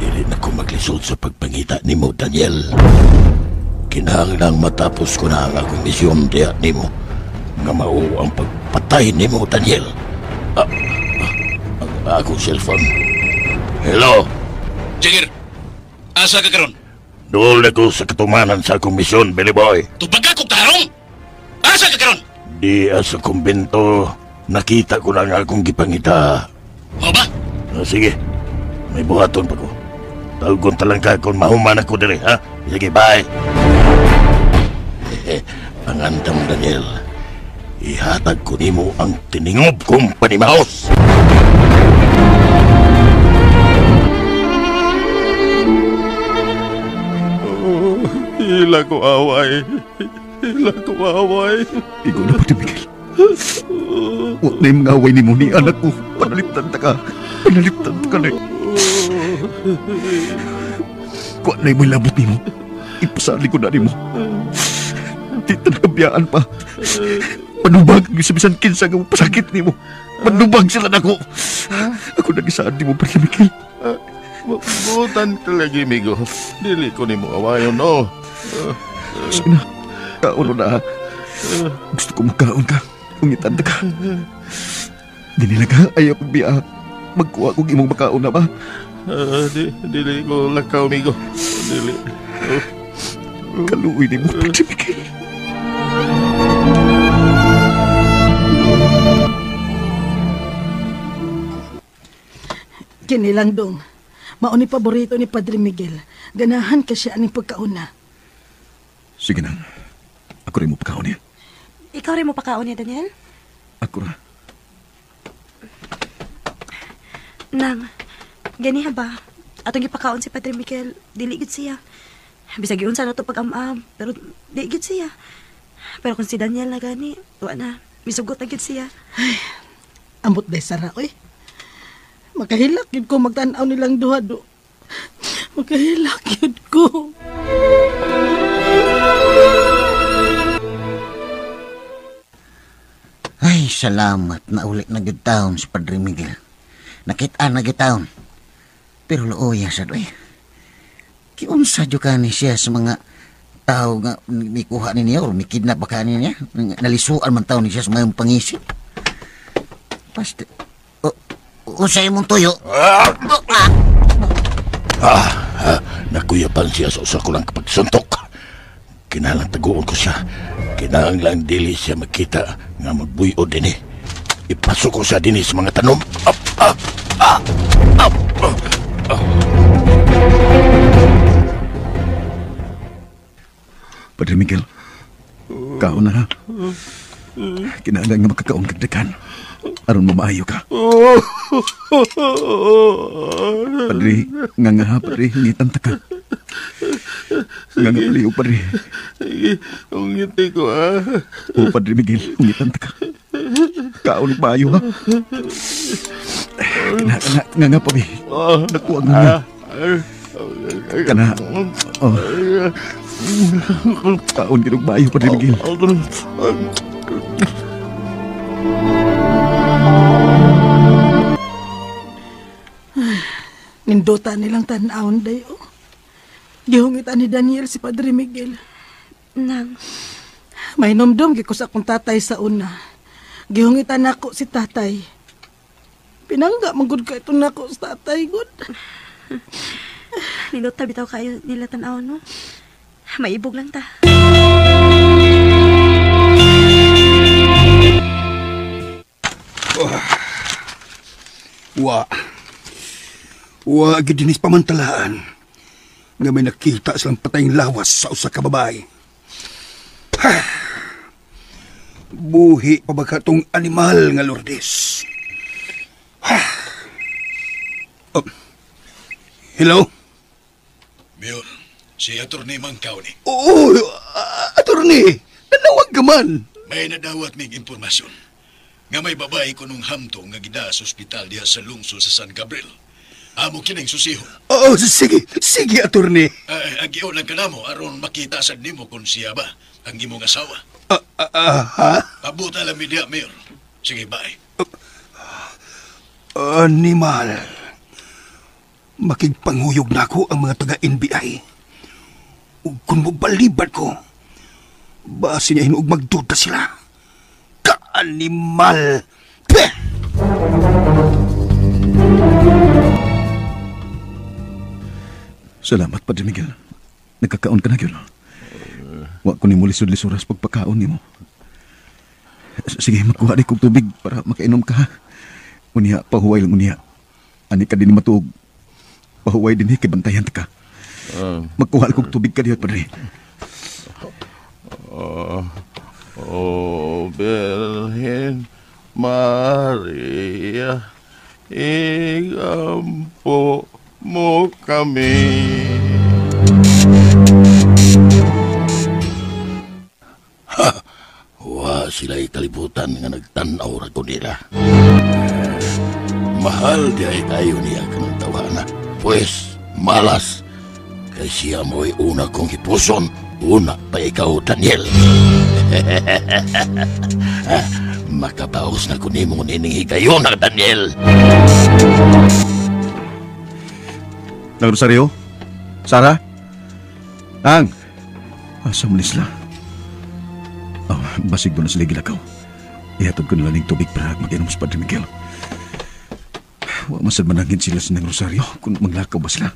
dili na ko maglisod sa pagpangita nimo, Daniel. Kinahanglang matapos ko na ang akong misyon diya nimo. Nga mao ang pagpatay nimo, Daniel. Akong cellphone. Hello? Jigger, asa ka karon? Dool ako sa katumanan sa akong misyon, Billy Boy. Tubag akong tarong! Asa ka karon? Di sa kumbento, nakita ko lang akong gipangita. O ba? Sige, may buhaton pa ko. Tawgon talang ka kung mahuman ako diri, ha? Sige, bye. Pangandam, Daniel. Ihatag ko nimo ang tiningob kong panimaos. Oh, hila ko away. Hila ko away. Ikaw na, Padre Miguel. Huwag na yung mga away ni mo ni anak ko. Panaliptan ta ka. Panaliptan ta ka na. Kuha na yung labot ni mo. Ipasali ko na ni mo. Di ta nakabiyaan pa. Manubag ang isabisan kinsa nga pasakit ni mo. Manubag sila na ako. Ako nagisaan ni mo, Padre Miguel. Butan talaga, amigo. Dili ko ni mo awayon, no? Sige na. Kaon na. Gusto ko magkaon ka. Ungitan ka. Di nila ka. Ayaw kong biya. Magkuha kong imong makaon na ba? Dili ko lakaw, amigo. Dili. Kaluoy ni mo, Padre Miguel. Kinilang dong. Mao ni paborito ni Padre Miguel. Ganahan ka siya aning pagkauna. Sige nang. Ako rin mo pagkaon niya. Ikaw rin mo pagkaon niya, Daniel? Ako ra. Nang, Ganiha ba? Atong gipakaon si Padre Miguel, dili gid siya. Bisag giunsa na to pag-am-am, pero di gid siya. Pero kung si Daniel na gani, wa na, misugot na gid siya. Ay, ambot day Sara, oy. Makahilak gid ko magtan-aw nilang duha do. Makahilak gid ko. Ay, salamat na ulit na gid taon si Padre Miguel. Nakita na gid taon. Pero luoya sad oy. Kiunsa jud kani siya sa mga tao nga mikuha ni niya or mikidnap ba kani niya? Nalisuan man taon ni siya sa mayong pangisip. Pasti. Unsa imong tuyo? Nakuyapan siya sa usa ko lang kapagsuntok. Kinahanglan taguon ko siya. Kinahanglan dili siya makita nga magbuyo dinhi. Ipasok ko siya dinhi sa mga tanom. Up, up, up, up, up. Padre Miguel, kaon na ha. Kinahanglan nga makakaon kag daghan. Aron mamaayo ka. Padre, nga nga ha, padre, hingitan ta ka. Nga nga paliw, padre. Sige, ungiti ko ha. O, Padre Miguel, hingitan ta ka. Kaon maayo ha. Kana, nga nga, pabi. Nakuha nga nga. Kana, oh. Kaon ginog maayo, Padre Miguel. Nindota nilang tan-awon dayo. Gihungitan ni Daniel si Padre Miguel. Nang. May nomdom gi ko sa akong tatay sa una. Gihungitan nako si tatay. Pinangga man gud ka ito nako sa tatay gud. Nindota bitaw kayo nila tan-awon no. Maibog lang ta. Wa. Wa gid dinis pamantalaan nga may nakita silang patayng lawas sa usa ka babae. Ha! Buhi pa ba ka tong animal nga Lourdes? Ha! Oh. Hello? Mayor, si Atty. Mangkaw ni. Oo, Atty. Nanawag ka man. May nadawat ming impormasyon nga may babae ko nung hamtong nga gida sa ospital diha sa lungsod sa San Gabriel. Amo kining susiho. Oo, sige. Sige, Atty. Agiyo lang ka namo aron makita sad nimo kung siya ba ang imong asawa. Ha? Pabuta lang mi diha, Mayor. Sige, bye. Animal. Makigpanghuyog na ako ang mga taga-NBI. Ug kung mobalibad ko, base niya hinuog magduda sila. Ka-animal! Peh! Salamat, Padre Miguel. Nagkakaon ka na yun. Wa ko ni mo lisod-lisuras pagpakaon nimo. Sige, magkuha di kong tubig para makainom ka. Unya, pahuway lang unya. Ani ka din matuog. Pahuway din kay bantayan ta ka. Magkuha kong tubig ka diyo, Padre. Oh, Birhen Maria, igampo mo kami. Ha! Wa sila'y kalibutan nga nagtanaw ra ko nila. Mahal di ay kayo niya kanang tawana. Pues, malas. Kay siya mo'y una kong hipuson. Una pa ikaw, Daniel. Makabaos na kunimo nining higayon na, Daniel. Nang Rosario? Sara? Ang! Asa mo ni sila? Oh, basig doon na sila gilakaw. Ihatod ko nila ng tubig para mag-inom sa Padre Miguel. Wa masad manangin sila sa Nang Rosario kung maglakaw ba sila.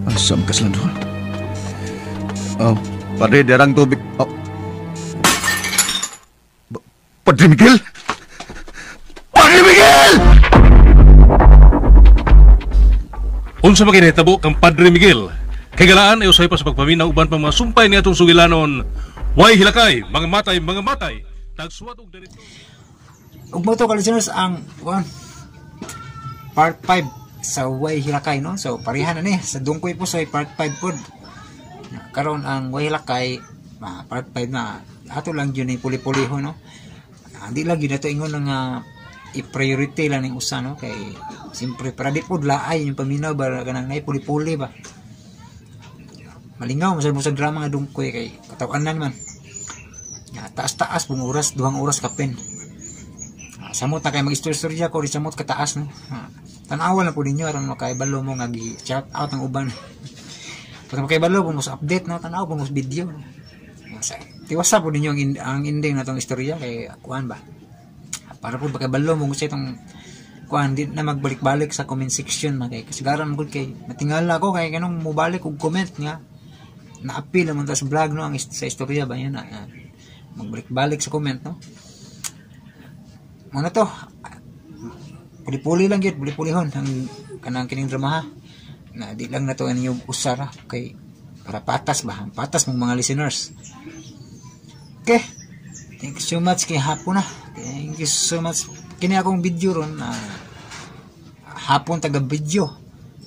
Asam ka sila doon. Oh, Padre, darang tubig. Oh. Padre Miguel! Padre Miguel! Unsa man kinahitabo kang Padre Miguel? Kay galaan ay usay pa sa pagpaminaw uban pa mga sumpay ni atong sugilanon. Way hilakay, mga matay, mga matay. Tagsuwat og darito. Ug mo to ka listeners ang kuan part 5 sa Way Hilakay, no? So pareha na ni sa Dungkoy Pusoy part 5 pod. Karon ang Way Hilakay part 5 na ato lang yun ni puli-puliho, no? Di lang yun ato ingon nga i-priority lang ning usa, no? Kay siyempre para di pod laay yung paminaw ba kanang nay puli-puli ba. Malingaw masad mo sa drama nga Dungkoy kay kataw-anan man. Taas-taas buong oras, 2 oras kapin. Samot na kay mag-istorya ko, samot kataas, no. Tan-awa na po ninyo aron makaibalo mo nga gi-shout out ang uban. Para makaibalo po mo sa update, no, tan-aw po mo sa video. No? Tiwasa po ninyo ang ending na tong istorya kay kuan ba. Para po makaibalo mo sa itong kuan di na magbalik-balik sa comment section man kay kasigaran mo gud kay matingala ko kay kanong mobalik og comment nga naapil naman ta sa vlog, no, ang sa istorya ba yan na magbalik-balik sa comment, no. Muna to puli-puli lang gyud, puli-pulihon ang kanang kining drama, ha? Na di lang na to ninyo usara kay para patas ba, patas mong mga listeners. Okay, thank you so much kay hapon na. Thank you so much. Kini akong video ron na hapon taga video.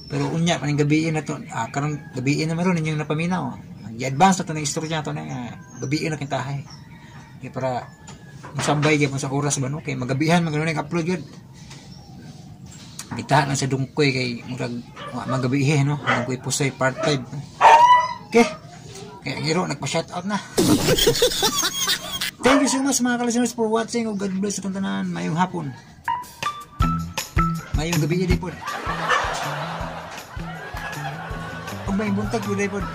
Pero unya kaning gabiin na to, karong gabiin na meron ninyong napaminaw. Gi-advance na to ng istorya to na gabiin na kintahay. Kay para musabay gyud sa oras ba, no, kay magabihan man ganoon upload gyud. Bitahan lang sa Dungkoy kay murag magabihi, no. Dungkoy Pusoy part 5. Okay. Kaya ang hero nagpa-shout out na. Thank you so much mga ka-listeners for watching. God bless sa tanan. Mayong hapon. Mayong gabi di pod. Ug may buntag pud di pod.